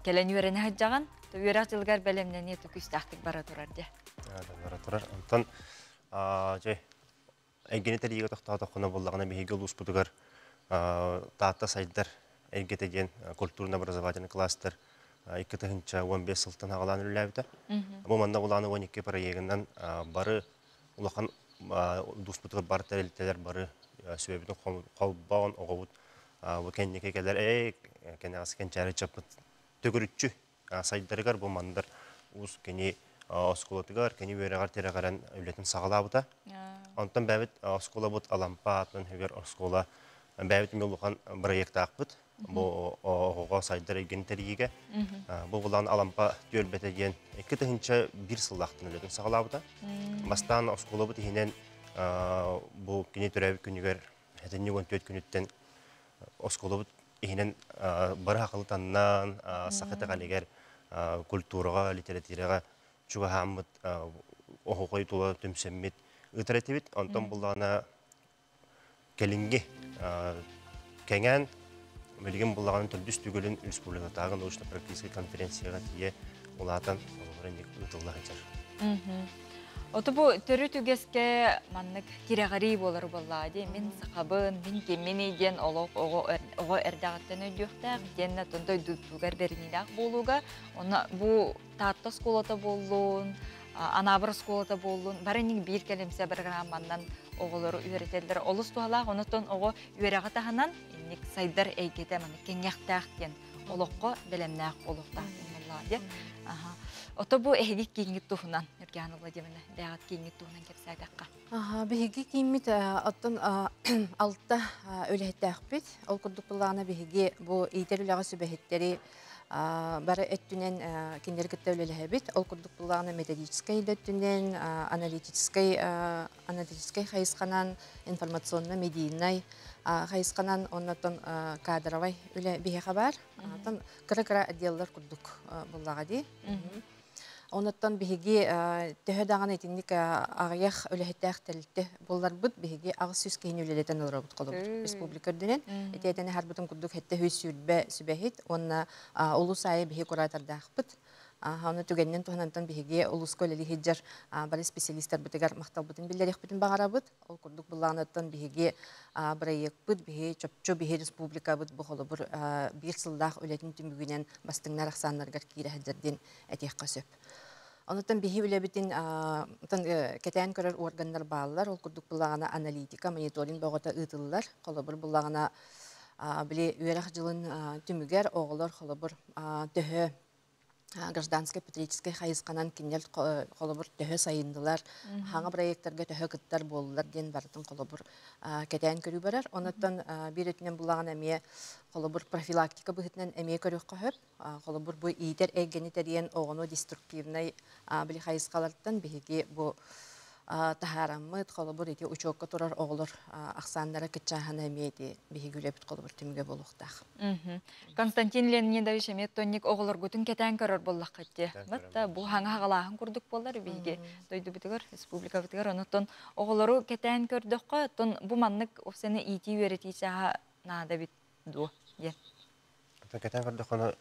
кэлэн үөрэнэ сылдьаҕын. Үөрэх дьылыгар бэлэмнэнии күүстээхтик бара турар дьэ. Бара турар. Онтон дьэ эйгэни тэрийиигэ тохтоотоххуна буоллаҕына биһиги улууспутугар Таатта сайдар эйгэтэ диэн культурно-образовательный кластер 2015 сылтан аҕалаан үлэлээбитэ. Бу манна улаан 12 проегынан бары улахан улууспутугар бары тэрилтэлэр бары сүбэбитин холбоон оҕобут бу кэнники кэлэр ээ кэнэҕэс кэнчээри чаппыт төгүрүччү сайдарыгар бу мандар уус кини оскуолатыгар кини үөрэҕэр тирэҕирэн үлэтин саҕалаабыта. Онтон бэйэбит оскуолабыт Алампа аатынан үгэр оскуола бэйэбит эмиэ улахан бырайыактаахпыт. Бу оҕоҕо сайдар эйгэни тэрийиигэ. Бу булан Алампа түөлбэтэ диэн 2001 сыллаахтан үлэтин саҕалаабыта. Бастаан оскуолабыт иһинэн бу кини төрөөбүт күнүгэр 74 күнүттэн оскуолабыт иһинэн бары хахылытаннаан саха итэҕэлигэр культураҕа, литератураҕа чугаһааммыт оһоҕой тула түмсэммит ыытар этибит. Онтон буллаҕына кэлиҥҥи кэҥээн билигин буллаҕына төрдүс түгүлүн республикатааҕы научно-практическай конференцияҕа тиийэ улаатан олоҕор инник ыытылла сылдьар. Оту бу төрүт үгэскэ маннык тирэҕирии буолар буоллаҕа дии. Мин сахабын, мин кимминий диэн олох оҕо оҕо эрдэҕиттэн өйдүөхтээх диэн оттон дойдутугар бэриниилээх буолууга онно бу Таатта оскуолата буоллун, Анаабыр оскуолата буоллун, бары инник биир кэлимсэ программанан оҕолору үөрэтэллэр олус туһалаах. Онотон оҕо үөрэҕи таһынан инник сайдар эйгэтэ маннык кэҥиэхтээх диэн олоххо бэлэмнээх буолуохтаах диэн буоллаҕа диэн. Ото бу эһиги кииҥҥит туһунан, Нюргиана Владимировна, бэйэҕит кииҥҥит туһунан кэпсээтэххэ. Биһиги кииммит оттон алта үлэһиттээхпит. Ол курдук былаана биһиги бу иитэр үлэҕэ сүбэһиттэри бары өттүнэн кинилэри кытта үлэлэһэбит. Ол курдук былаана методическай да өттүнэн, аналитическай аналитическай хайысханан, информационно-медийнай хайысханан, оннотон кадровай үлэ биһиэхэ баар. Оттон кыра-кыра отделлар курдук буллаҕа дии. Онуттан биһиги төһө даҕаны итинник аҕыйах үлэһиттээх тэрилтэ буолларбыт, биһиги 800 киһини үлэлэтэн олоробут холобур республика үрдүнэн. Ити этэн аһарбытым курдук 720 сүбэһит уонна улус аайы биһи куратордаахпыт. Аны түгэнинэн туһанантан биһиги улууска үлэлии сылдьар бары специалистарбытыгар махталбытын биллэриэхпитин баҕарабыт. Ол курдук былааныттан биһиги бырайыакпыт, биһи чопчу биһи республикабыт бу холобур биир сыллаах үлэтин түмүгүнэн бастыҥнар ахсааннарыгар киирэ сылдьар диэн этиэххэ сөп. Онуттан биһи үлэбитин кэтээн көрөр органнар бааллар. Ол курдук буллаҕына аналитика, мониторинг бөҕөтө ыытыллар. Холобур буллаҕына били үөрэх дьылын түмүгэр оҕолор холобур төһө гражданскай патриотическай хайысханан кинилэр холобур төһө сайыннылар, хаҥа проекттарга төһө кыттар буоллулар диэн барытын холобур кэтээн көрүү барар. Онуттан биир өттүнэн буллаҕына эмиэ холобур профилактика быһыытынан эмиэ көрүөххэ сөп. Холобур бу иитэр эйгэни тэрийэн оҕону деструктивнай били хайысхалартан биһиги бу таһаараммыт, холобур ити учуокка турар оҕолор ахсааннара кыччааһына эмиэ ити биһиги үлэбит холобур түмүгэ буолуохтаах. Константин Леонидович эмиэ тонник оҕолоргутун кэтээн көрөр буоллаххыт дии. Батта бу хаҥа хаҕалааһын курдук буоллар биһиги дойдубутугар, республикабытыгар онуттан оҕолору кэтээн көрдөххө, тон бу маннык офсены иитии үөрэтии чааһа наада бит дуо диэн. Кэтээн көрдөххө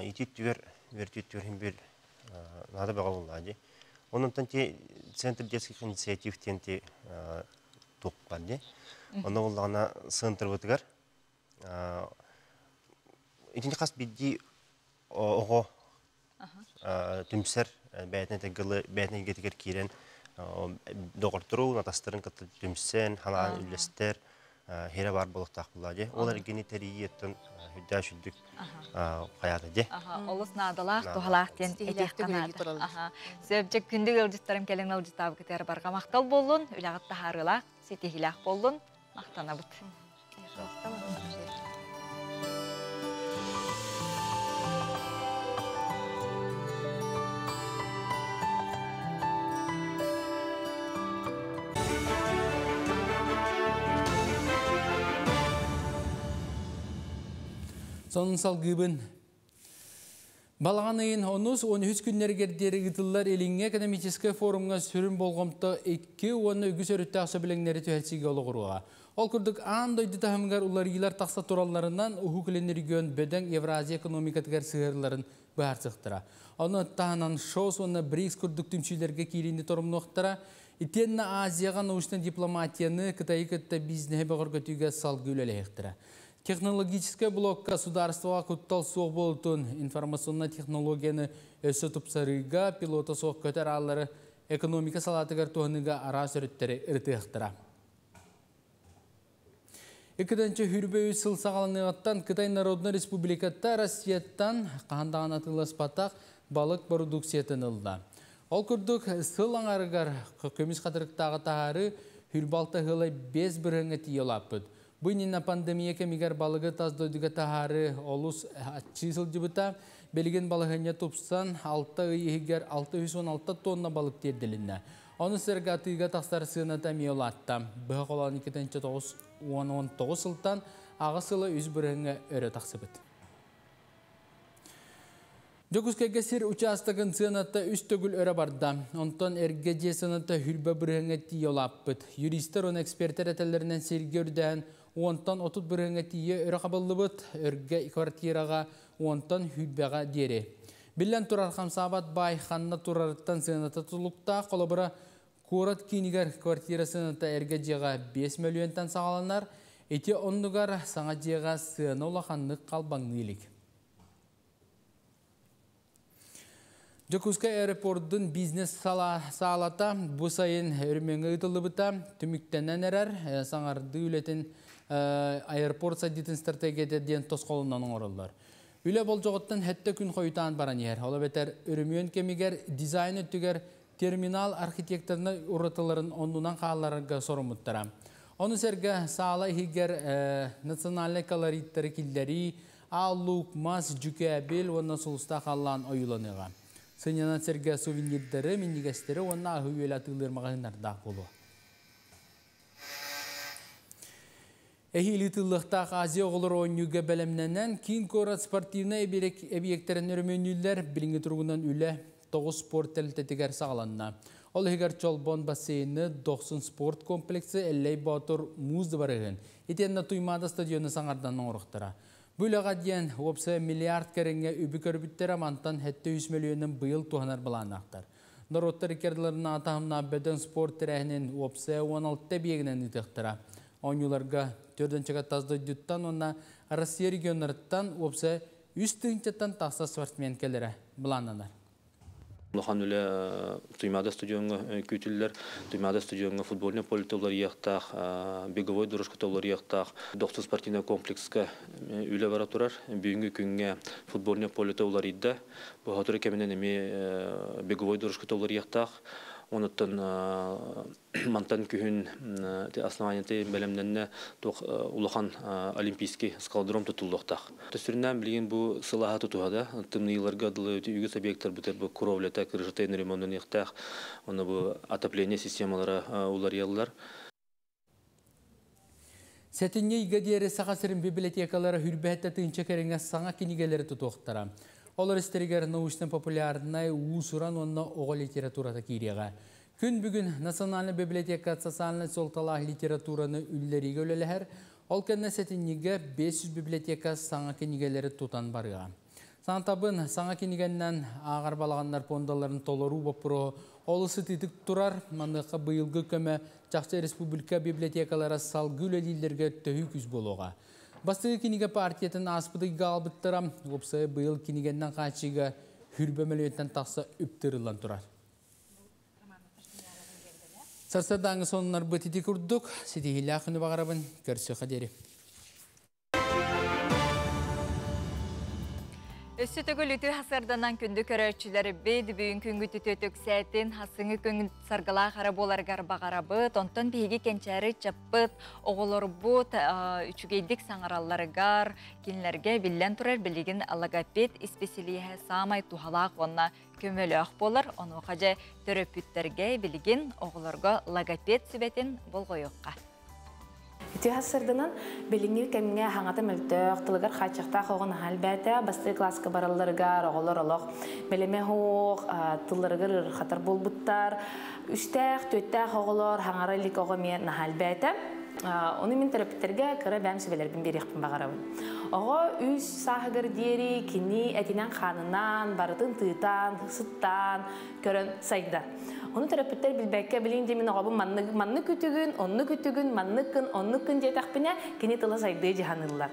иитии өттүгэр, үөрэтии өттүгэр иһин биир наада бөҕө буоллаҕа дии. Онон ти Центр детских инициатив диэн ти туох баар дии. Онно буоллаҕына центрбытыгар итини хас биирдии оҕо түмсэр бэйэтин этэгылы бэйэтин эйгэтигэр киирэн доҕортору атастарын кытта түмсэн ханаан үллэстэр хире бар буолуохтаах буолла дии. Ол эргини тэрийиэттэн үрдээх сүрдүк хайаата дии. Олус наадалаах, туһалаах диэн этиэххэ наада. Сөпчө күндү ыалдьыттарым кэлин ыалдьыттаабыкытыгар барҕа махтал буоллун, үлэҕит таһаарыылаах, ситиһиилээх буоллун. Махтанабыт. Сонун салгыыбын. Балаҕан ыйын онус 13 күннэригэр диэри ыытыллар Илиҥҥи экономическай форумҥа сүрүн болҕомто икки уонна үгүс өрүттээх сөбүлэҥнэри түһэрсиигэ олоҕуруоҕа. Ол курдук аан дойду таһымыгар уларыйыылар тахса туралларынан Уһук Илин регион бөдөҥ Евразия экономикатыгар сыһыарыларын быһаарсыахтара. Ону таһынан ШОС уонна БРИКС курдук түмсүүлэргэ киириини торумнуохтара. Итиэннэ Азияҕа научнай дипломатияны Кытайы кытта бизнеһи бөҕөргөтүүгэ салгыы үлэлэһиэхтэрэ. Технологическай блокка судаарыстыбаҕа куттал суох буолтун, информационнай технологияны өссө тупсарыыга, пилота суох көтөр ааллары экономика салаатыгар туһаныыга араас өрүттэри ырытыахтара. Иккитинчи хүрбэ үс сыл саҕаланыаҕыттан Кытай Народнай Республиката Россияттан хаһан даҕаны атыыласпатах балык продукциятын ылла. Ол курдук, сыл аҥарыгар көмүс хатырыктааҕы таһаары хүрбалта ыла 5 бырыһыҥҥа тиийэ улааппыт. Бу иннинэ пандемия кэмигэр балыгы тас дойдуга таһаары олус аччыы сылдьыбыта. Билигин балаһыанньа тупсан, 6 ый иһигэр 616 тонна балык тиэрдилиннэ. Ону сэргэ атыыга тахсар сыаната эмиэ улаатта. Быһа холоон 2019 сылтан аҕыс сыла үс бырыһыҥҥа өрө тахсыбыт. Дьокуускайга сир учаастагын сыаната үс төгүл өрө барда. Онтон эргэ дьиэ сыаната хүрбэ бырыһыҥҥа тиийэ улааппыт. Юристар уонна экспертэр этэллэринэн сиргэ үрдээн уонтан 30 бырыһыҥҥа тиийэ өрө хабыллыбыт, өргө квартираҕа уонтан хүрбэҕэ диэри. Биллэн турар хамсаабат баай ханна турарыттан сыаната тутулуктаах, холобура куорат киинигэр квартира сыаната эргэ дьиэҕэ 5 мөлүйүөнтэн саҕаланар, ити оннугар саҥа дьиэҕэ сыана улаханнык халбаҥныы илик. Дьокуускай аэропордун бизнес саалата бу сайын өрөмүөҥҥэ ыытыллыбыта түмүктэнэн эрэр саҥардыы үлэтин аэропорт сайдыытын стратегията диэн тосхолунан оҥороллор. Үлэ болдьоҕуттан сэттэ күн хойутаан баран иһэр. Ол эбэтэр өрөмүөн кэмигэр дизайн өттүгэр терминал архитекторына уратыларын оннунан хаалларарга соруммуттара. Ону сэргэ саала иһигэр национальнай колориттары киллэрии, аал-луук, мас, дьүкээбил уонна сулустаах халлаан ойууланыаҕа. Сынньанан сэргэ сувенирдары, минньигэстэри уонна аһы-үөлү атыылыыр маҕаһыыннардаах буолуо. Эһиил ыытыллыахтаах Азия оҕолоро оонньууга бэлэмнэнэн, киин куорат спортивнай эбийиэктэрин өрөмүөннүүллэр, билиҥҥи туругунан үлэ 9 спорт тэрилтэтигэр саҕаланна. Ол иһигэр Чолбон бассейны, Дохсун спорт комплексы, Эллэй Боотур муус дыбарыаһын, итиэннэ Туймаада стадиону саҥардан оҥоруохтара. Бу үлэҕэ диэн уопсайа миллиард кэриҥэ үбү көрбүттэрэ, мантан 700 мөлүйүөнүн быйыл туһанар былааннаахтар. Норуоттар икки ардыларынааҕы таһымнаах бөдөҥ спорт тэрээһинин уопсайа 16 эбийиэгинэн ыытыахтара. Оонньууларга төрдүнчэгэ тас дойдуттан уонна Россия регионнарыттан уопсайа 3 тыһыынчаттан тахса спортсмен кэлэрэ былааннанар. Улахан үлэ Туймаада стадиоҥҥа күүтүллэр. Туймаада стадиоҥҥа футбольнай поле уларыйыахтаах, беговой дорожка уларыйыахтаах. Дохсун спортивнай комплекска үлэ бара турар. Бүгүҥҥү күҥҥэ футбольнай поле уларыйда. Бу сотору кэминэн эмиэ беговой дорожка уларыйыахтаах. Онуттан мантан күһүн основание бэлэмнэннэ туох улахан олимпийский скалодром тутуллуохтаах. Төсүрүнэн билигин бу сылааһы тутуһада тымныыларга дылы үгүс объекттар бутер бу кровлята, крышата ремонтаныахтаах. Оны бу отопление системалара уларыяллар. Сэтинньи ыйга диэри Саха сирин библиотекалара 27 тыһыынча кэриҥэ саҥа кинигэлэри тутуохтара. Олор истэригэр научно-популярнай, уус-уран уонна оҕо литературата киириэҕэ. Күн бүгүн Национальнай библиотека социальнай суолталаах литератураны үллэриигэ үлэлэһэр. Ол кэннэ сэтинньигэ 500 библиотека саҥа кинигэлэри тутан барыаҕа. Санатабын, саҥа кинигэнэн ааҕар балаҕаннар пуондаларын толоруу боппуруоһа олус сытыытык турар. Маныаха быйылгы көмө чахчы республика библиотекалара салгыы үлэлииллэригэр төһүү күүс буолуоҕа. Бастакы кинигэ партиятын ааспыт ыйга аҕалбыттара, уопсайа быйыл кинигэнэн хааччыйыыга 20 мөлүйүөнтэн тахса үп тыырыллан турар. Сарсыардааҥҥы сонуннарбыт ити курдук, ситиһиилээх күнү баҕарабын, көрсүөххэ диэри. Өссө төгүл үтүө сарсыарданан күндү көрөөччүлэрбит, бүгүн күҥҥүт үтүө үксээтин, сарсыҥҥы күн саргылаах эрэ буоларыгар баҕарабыт. Онтон биһиги кэнчээри ыччаппыт, оҕолорбут үчүгэйдик саҥаралларыгар, кинилэргэ биллэн турар билигин логопед исписэлииһэ саамай туһалаах уонна көмөлөөх буолар. Онуоха дьэ төрөппүттэргэ билигин оҕолорго логопед сүбэтин болҕойуохха. Үтүө сарсыарданан. Билиҥҥи кэмҥэ саҥата мөлтөх, тылыгар хааччахтаах оҕо наһаа элбээтэ. Бастакы кылааска баралларыгар оҕолор олох бэлэмэ суох, тылларыгар ыарырҕатар буолбуттар. Үстээх, түөртээх оҕолор, саҥара илик оҕо эмиэ наһаа элбээтэ. Ону мин төрөппүттэргэ кыра бэйэм сүбэлэрбин биэриэхпин баҕарабын. Оҕо 3 сааһыгар диэри кини этинэн хаанынан, барытын тыытан, сыттаан, көрөн сайдар. Ону төрөппүттэр билбэккэ билигин дии мин оҕобун маннык маннык үтүгүн, оннук үтүгүн, манныккын, оннуккун диэтэхпинэ, кини тыла сайдыа дии саныыллар.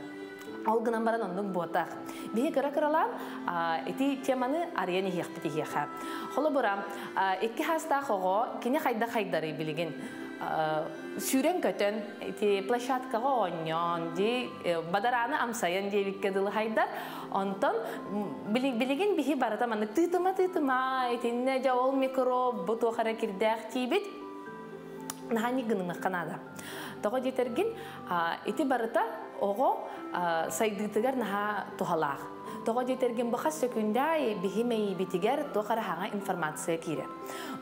Ол гынан баран оннук буотах. Биһи кыра кыралаан ити теманы арыйан иһиэхпит иһиэхэ. Холобура, 2 саастаах оҕо кини хайдах хайдарый билигин? Сүүрэн көтөн, ити площадкаҕа оонньоон, ди бадарааны амсайан диэбиккэ дылы хайдар. Онтон билигин биһи барыта маннык тыытыма тыытыма, итиннэ дьэ ол микроб, бу туох эрэ кирдээх диибит. Наһаа гынымыахха наада. Тоҕо диэтэргин, ити барыта оҕо сайдыытыгар наһаа туһалаах. Тоҕо диэтэргин бу хас сөкүүндэ биһи мэйиибитигэр туох эрэ саҥа информация киирэр.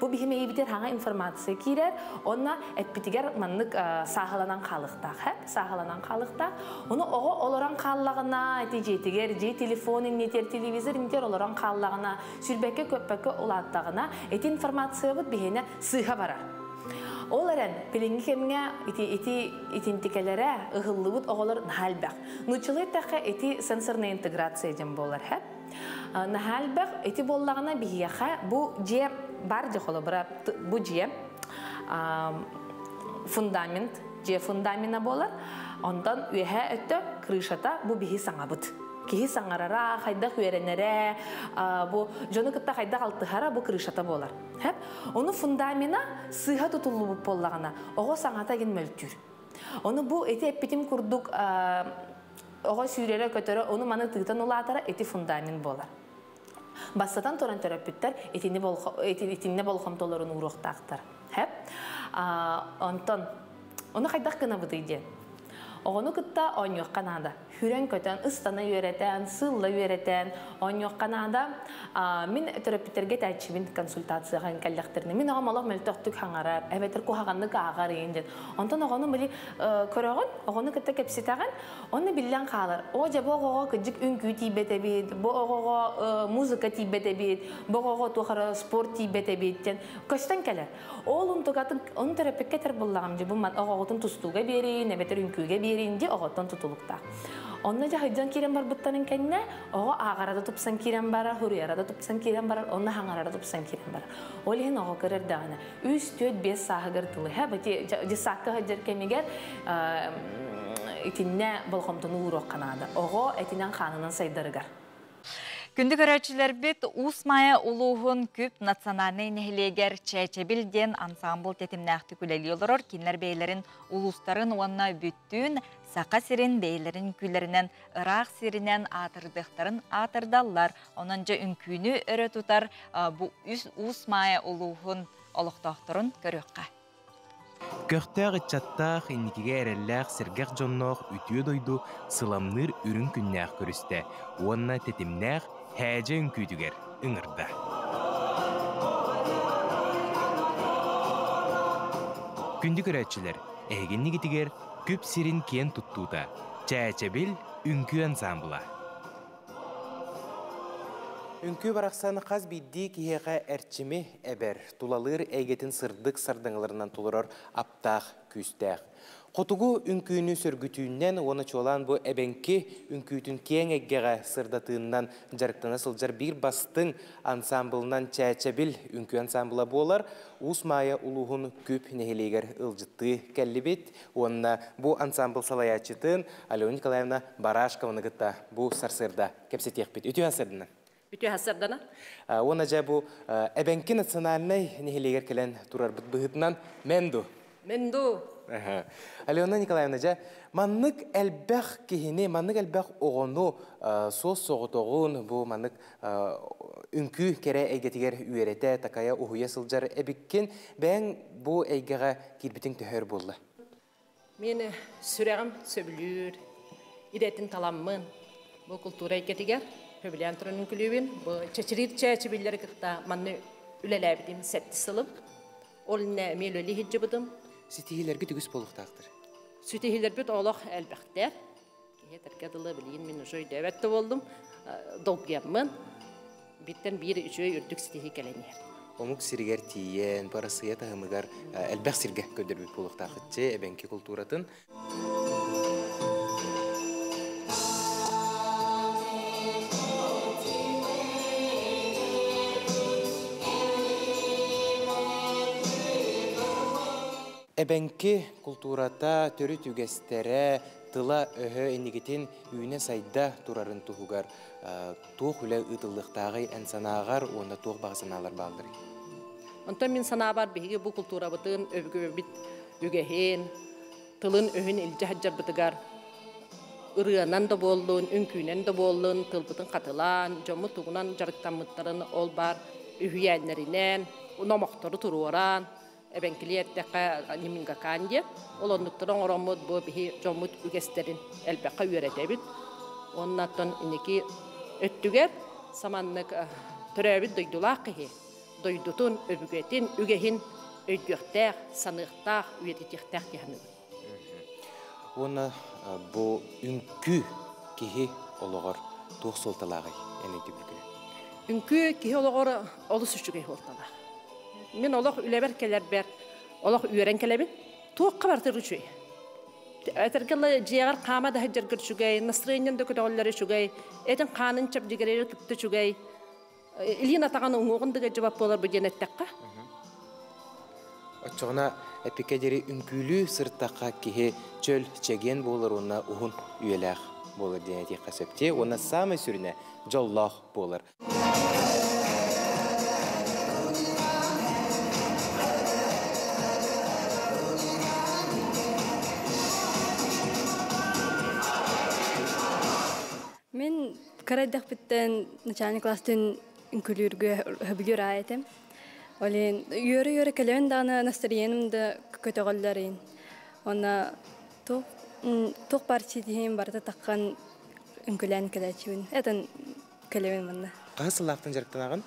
Бу биһи мэйиибитигэр саҥа информация киирэр, онно эппитигэр маннык сааһыланан хаалыахтаах, сааһыланан хаалыахтаах. Ону оҕо олорон хааллаҕына, ити дьиэтигэр, дьиэ телефон иннитер, телевизор иннитер олорон хааллаҕына, сүүрбэккэ көппөккө улааттаҕына, ити информациябыт биһиэнэ сыыһа барар. Ол эрэн, билиҥҥи кэмҥэ ити ити итинтикэлэрэ ыһыллыбыт оҕолор наһаа элбэх. Нууччалыы эттэххэ ити сенсорная интеграция диэн буолар, һэ. Наһаа элбэх ити буоллаҕына биһиэхэ бу дьиэ бар дьэ холобура бу дьиэ фундамент дьиэ фундамена буолар. Онтон үөһээ өттө крышата бу биһи саҥабыт. Киһи саҥарара, хайдах үөрэнэрэ, бу дьону кытта хайдах алтыһара бу крышата буолар. Ону фундамена сыыһа тутуллубут буоллаҕына, оҕо саҥата гин мөлтүүр. Ону бу ити эппитим курдук оҕо сүүрэрэ көтөрө, ону маны тыытан улаатара ити фундамент буолар. Бастатан туран төрөппүттэр итиннэ болҕомтолорун ууруохтаахтар. Хэп. Онтон ону хайдах гынабытый диэн. Оҕону кытта оонньуохха наада. Хүрэн-көтөн, ыстана үөрэтэн, сыылла үөрэтэн, оонньуохха наада. Мин төрөппүттэргэ этээччибин консультацияҕа кэллэхтэринэ. Мин оҕом олох мөлтөхтүк хаҥарар, эбэтэр куһаҕаннык ааҕар иин диэн. Онтон оҕону били көрөҕүн, оҕону кытта кэпсэтэҕин, онно биллэн хаалар. О, дьэ, бу оҕоҕо кырдьык үҥкүү тиийбэт эбит, бу оҕоҕо музыка тиийбэт эбит, бу оҕоҕо туох эрэ спорт тиийбэт эбит диэн көстөн кэлэр. Ол унтугатын оны төрөппүккэ этэр буллаҕым дьи бу оҕоҕутун тустууга биэриин, эбэтэр үҥкүүгэ биэриин дии оҕоттон тутулуктаах. Онно дьэ сылдьан киирэн барбыттарын кэннэ оҕо ааҕара да тупсан киирэн барар, хуруйара да тупсан киирэн барар, онно хаҥарара тупсан киирэн барар. Ол иһин оҕо көрөрдөҕүнэ 3, 4, 5 сааһыгар дылы бити дьыссаакка сылдьар кэмигэр итиннэ болҕомтону ууруохха наада. Оҕо этинэн-хаанынан сайдарыгар. Күндү көрөөччүлэрбит Уус Маайа улууһун Күп национальнай нэһилиэгэр Чээчэбил диэн ансаамбыл тэтимнээхтик үлэлии олорор. Кинилэр бэйэлэрин улуустарын уонна бүттүүн Саха сирин бэйэлэрин үҥкүүлэринэн ыраах сиринэн аатырдыахтарын аатырдаллар. Онон дьэ үҥкүүнү өрө тутар бу Уус Маайа улууһун олохтоохторун көрүөххэ. Көхтөөх ыччаттаах, инникигэ эрэллээх сэргэх дьонноох үтүө дойду сыламныыр үрүҥ күннээх көрүстэ уонна тэтимнээх һээдьэ үҥкүүтүгэр ыҥырда. Күндү көрөөччүлэр, эһигиннигитигэр күп сирин киэн туттуута, Чээчэбил үҥкүү ансаамбыла. Үҥкүү барахсан хас биирдии киһиэхэ эрчими эбэр, тулалыыр эйгэтин сырдык сардаҥаларынан толорор аптаах күүстээх. Хотугу үҥкүүнү сөргүтүүннэн уонна чуолаан бу эбэҥки үҥкүүтүн киэҥ эйгэҕэ сырдатыыннан дьарыктана сылдьар биир бастыҥ ансаамбылынан Чээчэбил үҥкүү ансаамбыла буолар. Уус Маайа улууһун Күп нэһилиэгэр ыалдьыттыы кэллибит уонна бу ансаамбыл салайааччытын Алена Николаевна Барашкованы кытта бу сарсыарда кэпсэтиэхпит. Үтүө сарсыардынан! Үтүө сарсыардана. Уонна дьэ бу Эбэҥки национальнай нэһилиэгэр кэлэн турарбыт быһыытынан Менду. Менду. Алена Николаевна, дьэ маннык элбэх киһини, маннык элбэх оҕону суос-соҕотоҕун бу маннык үҥкүү кэрэ эйгэтигэр үөрэтэ, такайа, уһуйа сылдьар эбиккин. Бэйэҥ бу эйгэҕэ киирбитиҥ төһөр буолла? Мен сүрэҕим сөбүлүүр, идэтин таламмын бу култуура эйгэтигэр хөбүлээн туран үҥкүлүүбүн. Бу чэчириир чээчибиллэри кытта манны үлэлээбитим сэттис сылым. Ол иннэ эмиэ үлэлии сылдьыбытым. Ситиһиилэргит үгүс буолуохтаахтар. Ситиһиилэрбит олох элбэхтэр. Киһи этэргэ дылы билигин мин уже өйдөөбөт да буоллум. Долгуйаммын. Бииртэн биир үчүгэй үрдүк ситиһии кэлэн иһэр. Омук сиригэр тиийэн, Арассыыйа таһымыгар элбэх сиргэ көрдөрбүт буолуохтаахытчы эбэҥки култууратын. Эбэҥки култуурата төрүт үгэстэрэ, тыла-өһө инникитин үүнэ-сайда турарын туһугар туох үлэ ыытыллыахтааҕый эн санааҕар уонна туох баҕа санаалар баалларый? Онтон мин санаабар биһиги бу култуурабытын, өбүгэбит үгэһин, тылын-өһүн илдьэ сылдьарбытыгар ырыанан да буоллун, үҥкүүнэн да буоллун, тылбытын хатылаан, дьоммут тугунан дьарыктаммыттарын ол баар үһүйээннэринэн, номохтору туруоран, эбэҥкилии эттэххэ Нимингакаан диэн, ол оннуктары оҥороммут бу биһи дьоммут үгэстэрин элбэххэ үөрэтэбит. Уонна оттон инники өттүгэр саманнык төрөөбүт дойдулаах киһи дойдутун, өбүгэтин, үгэһин өйдүөхтээх, саныахтаах, үйэтитиэхтээх дии саныыбын. Уонна бу үҥкүү киһи олоҕор туох суолталааҕый эн өйдөбүлгүнэн? Үҥкүү киһи олоҕор олус үчүгэй суолталаах. Мин олох үлэбэр кэлэрбэр олох үөрэн кэлэбин. Туохха барытыр үчүгэй. Этэргэ дьиэҕэр хаама да сылдьаргар үчүгэй, настроениең да көтөҕүллэр үчүгэй, этин хаанын чэбдигирэр кытта үчүгэй. Илиин атаҕын уҥуоҕун да дьыбап буолар бу диэн эттэххэ. Оччоҕуна эпикэ диэри үҥкүүлүү сырыттахха киһи чөл чэгиэн буолар уонна уһун үйэлээх буолар диэн этиэххэ сөп дии. Уонна саамай сүрүнэ дьоллоох буолар. Мин кыра эрдэхпиттэн начальник класстын үҥкүлүүргэ хөбүлүүр аай этим. Олен үөрэ-үөрэ кэлэбин даҕаны настроением да көтөҕөллөр иин. Онна туох Туох бар ситиһиим барыта таххан үҥкүүлээн кэлээччибин. Этэн кэлэбин манна. Хаһыс сыллаахтан дьарыктанаҕын?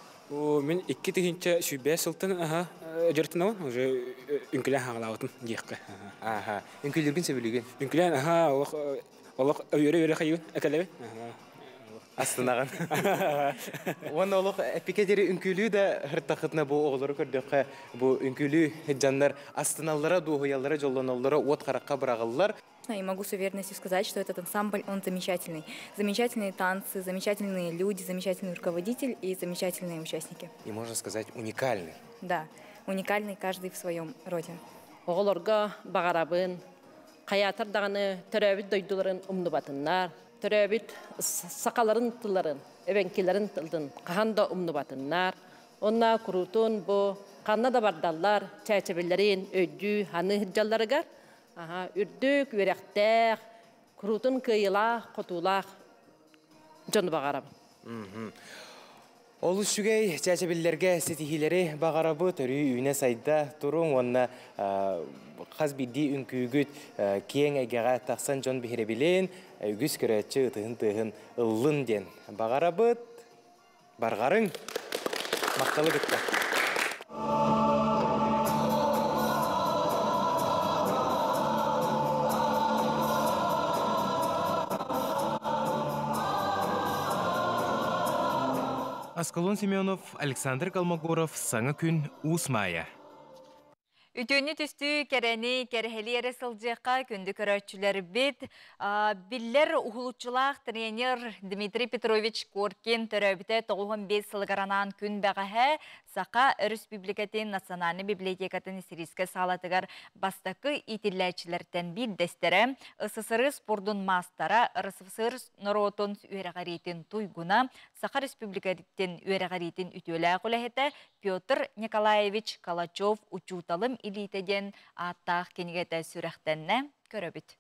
Мин 2005 сылтан аха дьарыктанабын, уже үҥкүлээн хаҥалаабытым диэххэ. Аха. Үҥкүүлүүргүн сөбүлүүгүн? Үҥкүлээн аха олох олох үөрэ-үөрэ хайыбын экэлэбин. Астынаҕын. Уонна олох эппикэ диэри үҥкүүлүү да һыртаххытына бу оҕолору көрдөххө бу үҥкүүлүү дьоннор астыналлара, дуоһуйаллара, дьоллоноллоро уот харахха быраҕыллар. И могу с уверенностью сказать, что этот ансамбль, он замечательный. Замечательные танцы, замечательные люди, замечательный руководитель и замечательные участники. И можно сказать, уникальный. Да, уникальный каждый в своем роде. Оҕолорго баҕарабын, хайаатар даҕаны төрөөбүт дойдуларын умнубатыннар, төрөөбүт сахаларын тылларын, эбэҥкилэрин тылын хаһан да умнубатыннар. Онна куруутун бу ханна да бардаллар, чээчэбиллэрин өйдүү ханы сылдьалларыгар, аха, үрдүк, үөрэхтээх, куруутун кыайыылаах, хотуулаах дьону баҕарабын. Олус үчүгэй чээчэбиллэргэ ситиһиилэри баҕарабыт, өрүү үүнэ сайда туруҥ уонна хас биирдии үҥкүүгүт киэҥ эйгэҕэ тахсан дьон биһирэбилин, үгүс көрөөччү ытыһын тыаһын ыллын диэн баҕарабыт. Барҕарыҥ! Махталы кытта! Аскалон Семенов, Александр Колмогоров, Саҥа күн, Уус Маайа. Үтүөнү түстүү кэрэни кэрэһэлии эрэ сылдьыахха күндү көрөөччүлэрбит. Биллэр уһулуччулаах тренер Дмитрий Петрович Коркин төрөөбүтэ 95 сылыгар анаан күн бэҕэһээ Саха Өрөспүүбүлүкэтин Национальнай библиотекатын историческай саалатыгар бастакы иитиллээччилэртэн биирдэстэрэ, СССР спордун маастара, РСФСР норуотун үөрэҕириитин туйгуна, Саха Республикатын үөрэҕириитин үтүөлээх үлэһитэ Петр Николаевич Калачев «Учууталым илиитэ» диэн ааттаах кинигэтэ сүрэхтэннэ. Көрөбүт.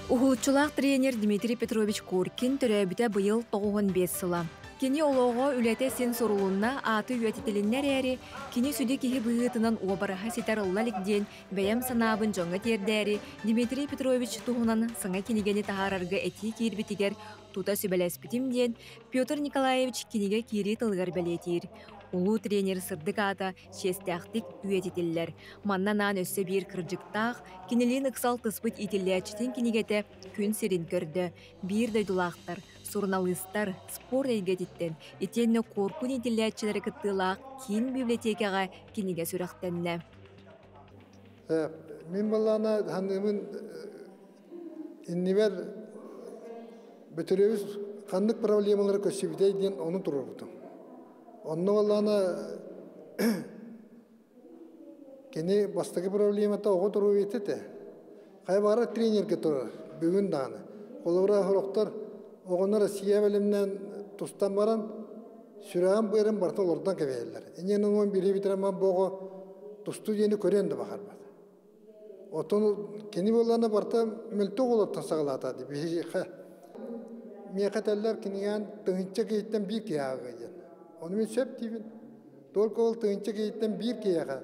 Уһулуччулаах тренер Дмитрий Петрович Коркин төрөөбүтэ быйыл 95 сыла. Кини олоҕо, үлэтэ син сурулунна, ааты үйэтитилиннэ эрээри, кини сүдү киһи быһыытынан уобараһа ситэр ылла илик диэн бэйэм санаабын дьоҥҥо тиэрдээри Дмитрий Петрович туһунан саҥа кинигэни таһаарарга этии киирбитигэр тута сүбэлэспитим диэн Петр Николаевич кинигэ киирии тылыгар бэлиэтиир. Улуу тренер сырдык аата чиэстээхтик үйэтитиллэр. Манна анаан өссө биир кырдьыктаах, кинилиин ыксал тыспыт иитиллээччитин кинигэтэ күн сирин көрдө. Биир дойдулаахтар, суруналыыстар, спорт эйгэтиттэн итиэннэ Куоркун иитиллээччилэрэ кыттыылаах киин библиотекаҕа кинигэ сүрэхтэннэ. Мин баллаана ханнымын иннибэр Бөтүрүөбүс ханнык проблемалары көрсүбүтэй диэн ону туруорбутум. Онно баллаана кини бастакы проблемата оҕо туруобуйата этэ. Хайа баҕарар тренергэ турар бүгүн даҕаны. Холобура сорохтор оҕону Россия бэлэмнээн тустан баран сүрэҕин быарын барыта олордон кэбиһэллэр. Инньэ уон биири бүтэрэн бу оҕо тустуу диэни көрүөн да баҕарбат. Оттон кини буоллаҕына барыта мөлтөх олортон саҕалаата дии биһиэхэ. Миэхэ этэллэр кинигээн тыһыынча киһиттэн биир киһи ааҕыа диэн. Ону мин сөп диибин. Только ол тыһыынча киһиттэн биир киһиэхэ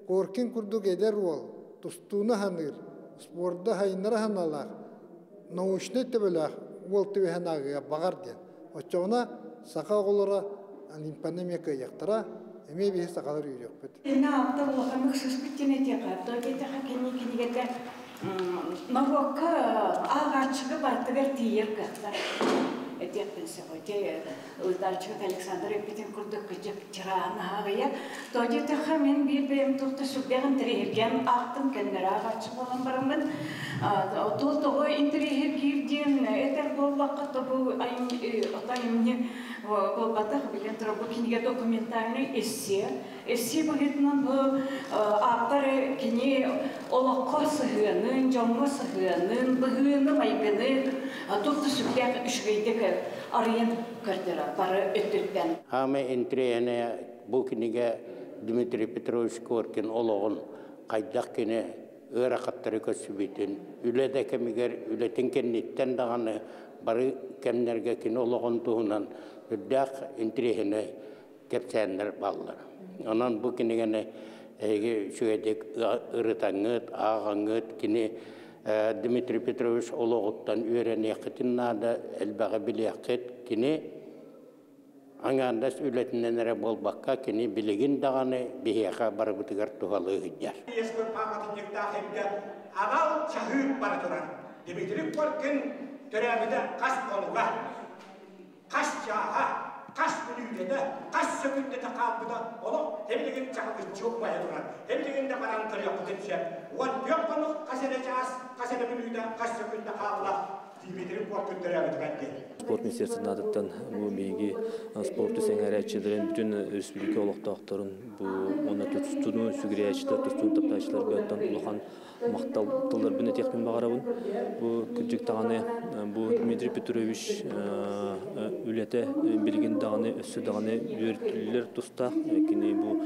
Коркин курдук эдэр уол тустууну ханыыр, спорду хайыннара санаалаах, научнай төбөлөөх уол түбэһэн ааҕыа баҕар диэн. Оччоҕуна саха оҕолоро Олимпаны эмиэ кыайыахтара, эмиэ биһи сахалар үөрүөхпүт. Инна алта улаханнык сыспыт диэн этиэхэ, то диэтэхэ кини кинигэтэ норуокка ааҕааччыга барытыгар тиийэр кыахтаах этиэхпин сөп. Ити ыытааччыбыт Александр эппитин курдук кыдьык чырааһын аһаҕыйа. То диэтэхэ мин биир бэйэм туох да сүрдээх интэриэһиргээн аахтым, кэннэрэ ааҕааччы буолан бараммын. Тол тоҕо интэриэһиргиир диэн этэр буоллахха, то бу айымньы буолбатах, билэн турар, бу кинигэ документальный эссе. Эссе быһыытынан бу ааптар кини олоххо сыһыанын, дьоҥҥо сыһыанын, быһыыны, майгыны туох да сүрдээх үчүгэйдик арыйан көрдөрөр бары өттүттэн. Хаамай интириэһинэ бу кинигэ Дмитрий Петрович Коркин олоҕун хайдах кини ыарахаттары көрсүбүтүн, үлэ да кэмигэр, үлэтин кэнниттэн даҕаны бары кэмнэргэ кини олоҕун туһунан үрдээх интириэһинэй кэпсээннэр бааллар. Онон бу кинигэни эһиги үчүгэйдик ырытаҥҥыт, ааҕаҥҥыт, кини Дмитрий Петрович олоҕуттан үөрэниэххитин наада, элбэҕи билиэххит. Кини аҥаардас үлэтинэн эрэ буолбакка, кини билигин даҕаны биһиэхэ барыбытыгар туһалыы сылдьар. Иэскэр пааматынньыктаах эргэ анал чаһыы бара турар. Дмитрий Коркин төрөөбүтэ хас хонуга, хас чааһа, хас мүнүүтэтэ, хас сөкүүндэтэ хаалбыта олох эбилигин чаҕылыччы умайа турар. Эбилигин да баран көрүөххүтүн сөп. 14 хонук хас эрэ чаас, хас эрэ мүнүүтэ, хас сөкүүндэ хаалла Дмитрий Коркин төрөөбүтүгэр диэн. Спорт министерствотын аатыттан бу биһиги спорту сэҥээрээччилэрин, бүтүн республика олохтоохторун, бу уонна тустууну сүгүрүйээччилэр, тустууну таптааччыларга оттон улахан махтал тылларбын этиэхпин баҕарабын. Бу кырдьык даҕаны бу Дмитрий Петрович үлэтэ билигин даҕаны өссө даҕаны үөртүллэр тустаах. Кини бу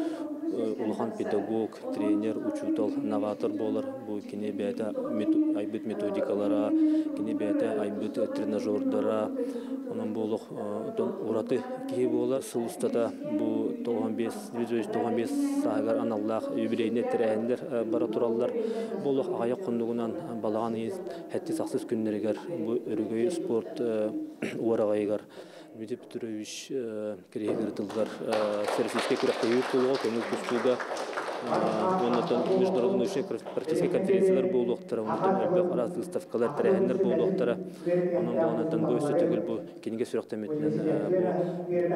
улахан педагог, тренер, учуутал, новатор буолар. Бу кини бэйэтэ айбыт методикалара, кини бэйэтэ айбыт тренажердара, онон буолуох ураты киһи буолар. Сыл устата бу 95 95 сааһыгар аналлаах юбилейнай тэрээһиннэр бара тураллар. Бу олох аҕыйах хоннугунан балаҕан ыйын 7-8 күннэригэр бу Өрөгөй спорт уораҕайыгар Дмитрий Петрович кириһигэр тыллар Всероссийскай күрэхтэһии буолуоҕа, көҥүл тустууга уонна международный научнай практическай конференциялар буолуохтара, онтон элбэх араас выставкалар, тэрээһиннэр буолуохтара. Онон буоланаттан бу өссө төгүл бу кинигэ сүрэхтэммитинэн бу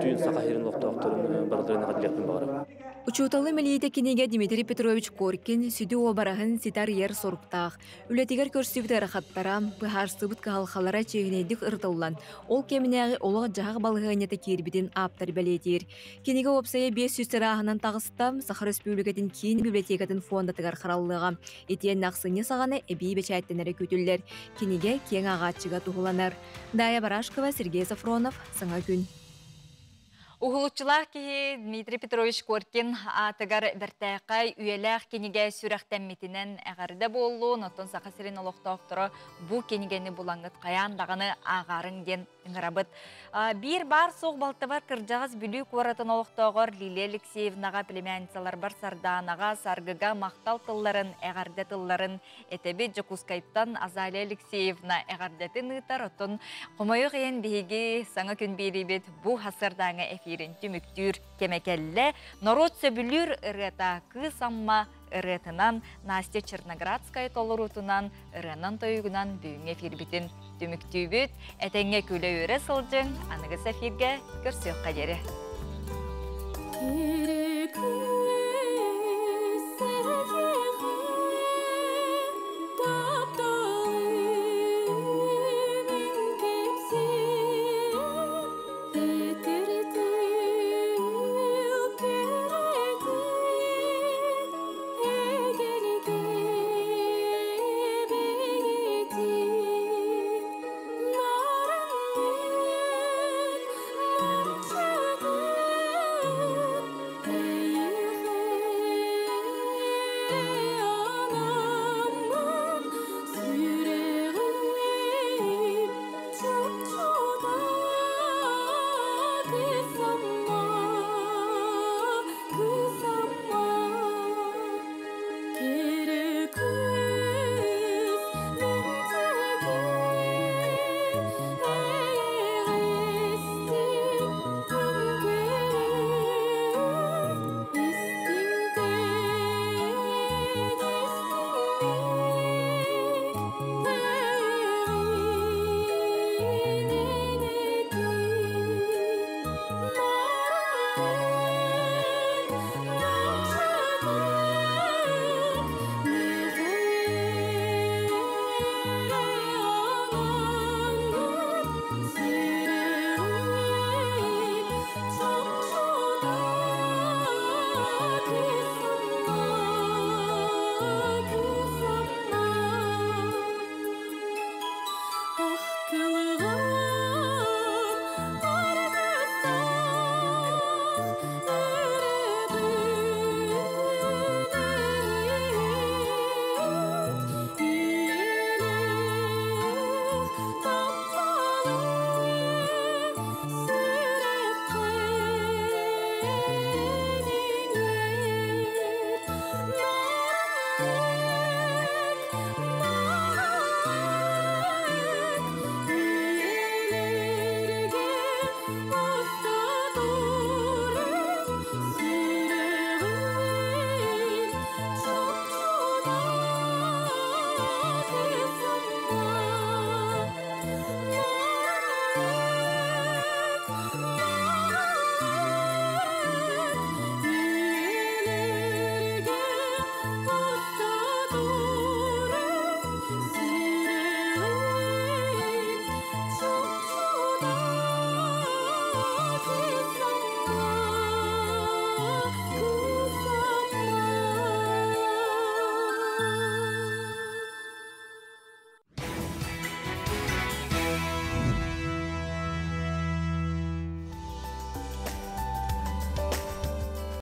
түүн Саха сирин олохтоохторун барыларын эҕэрдэлиэхпин баҕарабын. Учууталы мэлиитэ кинигэ Дмитрий Петрович Коркин сүдү уобараһын ситэ арыйар соруктаах. Үлэтигэр көрсүбүт ыарахаттара, быһаарсыбыт кыһалҕалара чиэһинэйдик ырытыллан, ол кэминээҕи олох-дьаһах балаһыанньата киирбитин ааптар бэлиэтиир. Кинигэ уопсайа 500 тырааһынан таҕыста, Саха Өрөспүүбүлүкэтин киин библиотекатын фондатыгар хараллыаҕа. Итиэннэ ахсынньы саҕана эбии бэчээттэнэрэ күүтүллэр. Кинигэ киэҥ ааҕааччыга туһуланар. Дая Барашкова, Сергей Сафронов, Саҥа күн. Уһулуччулаах киһи Дмитрий Петрович Коркин аатыгар бэртээхэй үйэлээх кинигэ сүрэхтэммитинэн эҕэрдэ буоллун, оттон Саха сирин олохтоохторо бу кинигэни булаҥҥыт хайаан даҕаны ааҕаарыҥ диэн ыҥырабыт. Биир баар суох балтыбар кырдьаҕас Бүлүү куоратын олохтооҕор Лилия Алексеевнаҕа племянницаларбар Сардаанаҕа, Саргыга махтал тылларын, эҕэрдэ тылларын этэбит. Дьокуускайтан Азалия Алексеевна эҕэрдэтин ыытар. Оттон хомойуох иһин биһиги саҥа күн биэриибит бу хасырдааҥы эфирин түмүктүүр кэмэ кэллэ. Норуот сөбүлүүр ырыата Кыыс Амма ырыатынан Настя Черноградская толоруутунан ырыанан тойугунан бүгүҥҥү эфирбитин түмүктүүбүт. Этэҥҥэ күлэ-үөрэ сылдьыҥ, аныгыс эфиргэ көрсүөххэ диэри.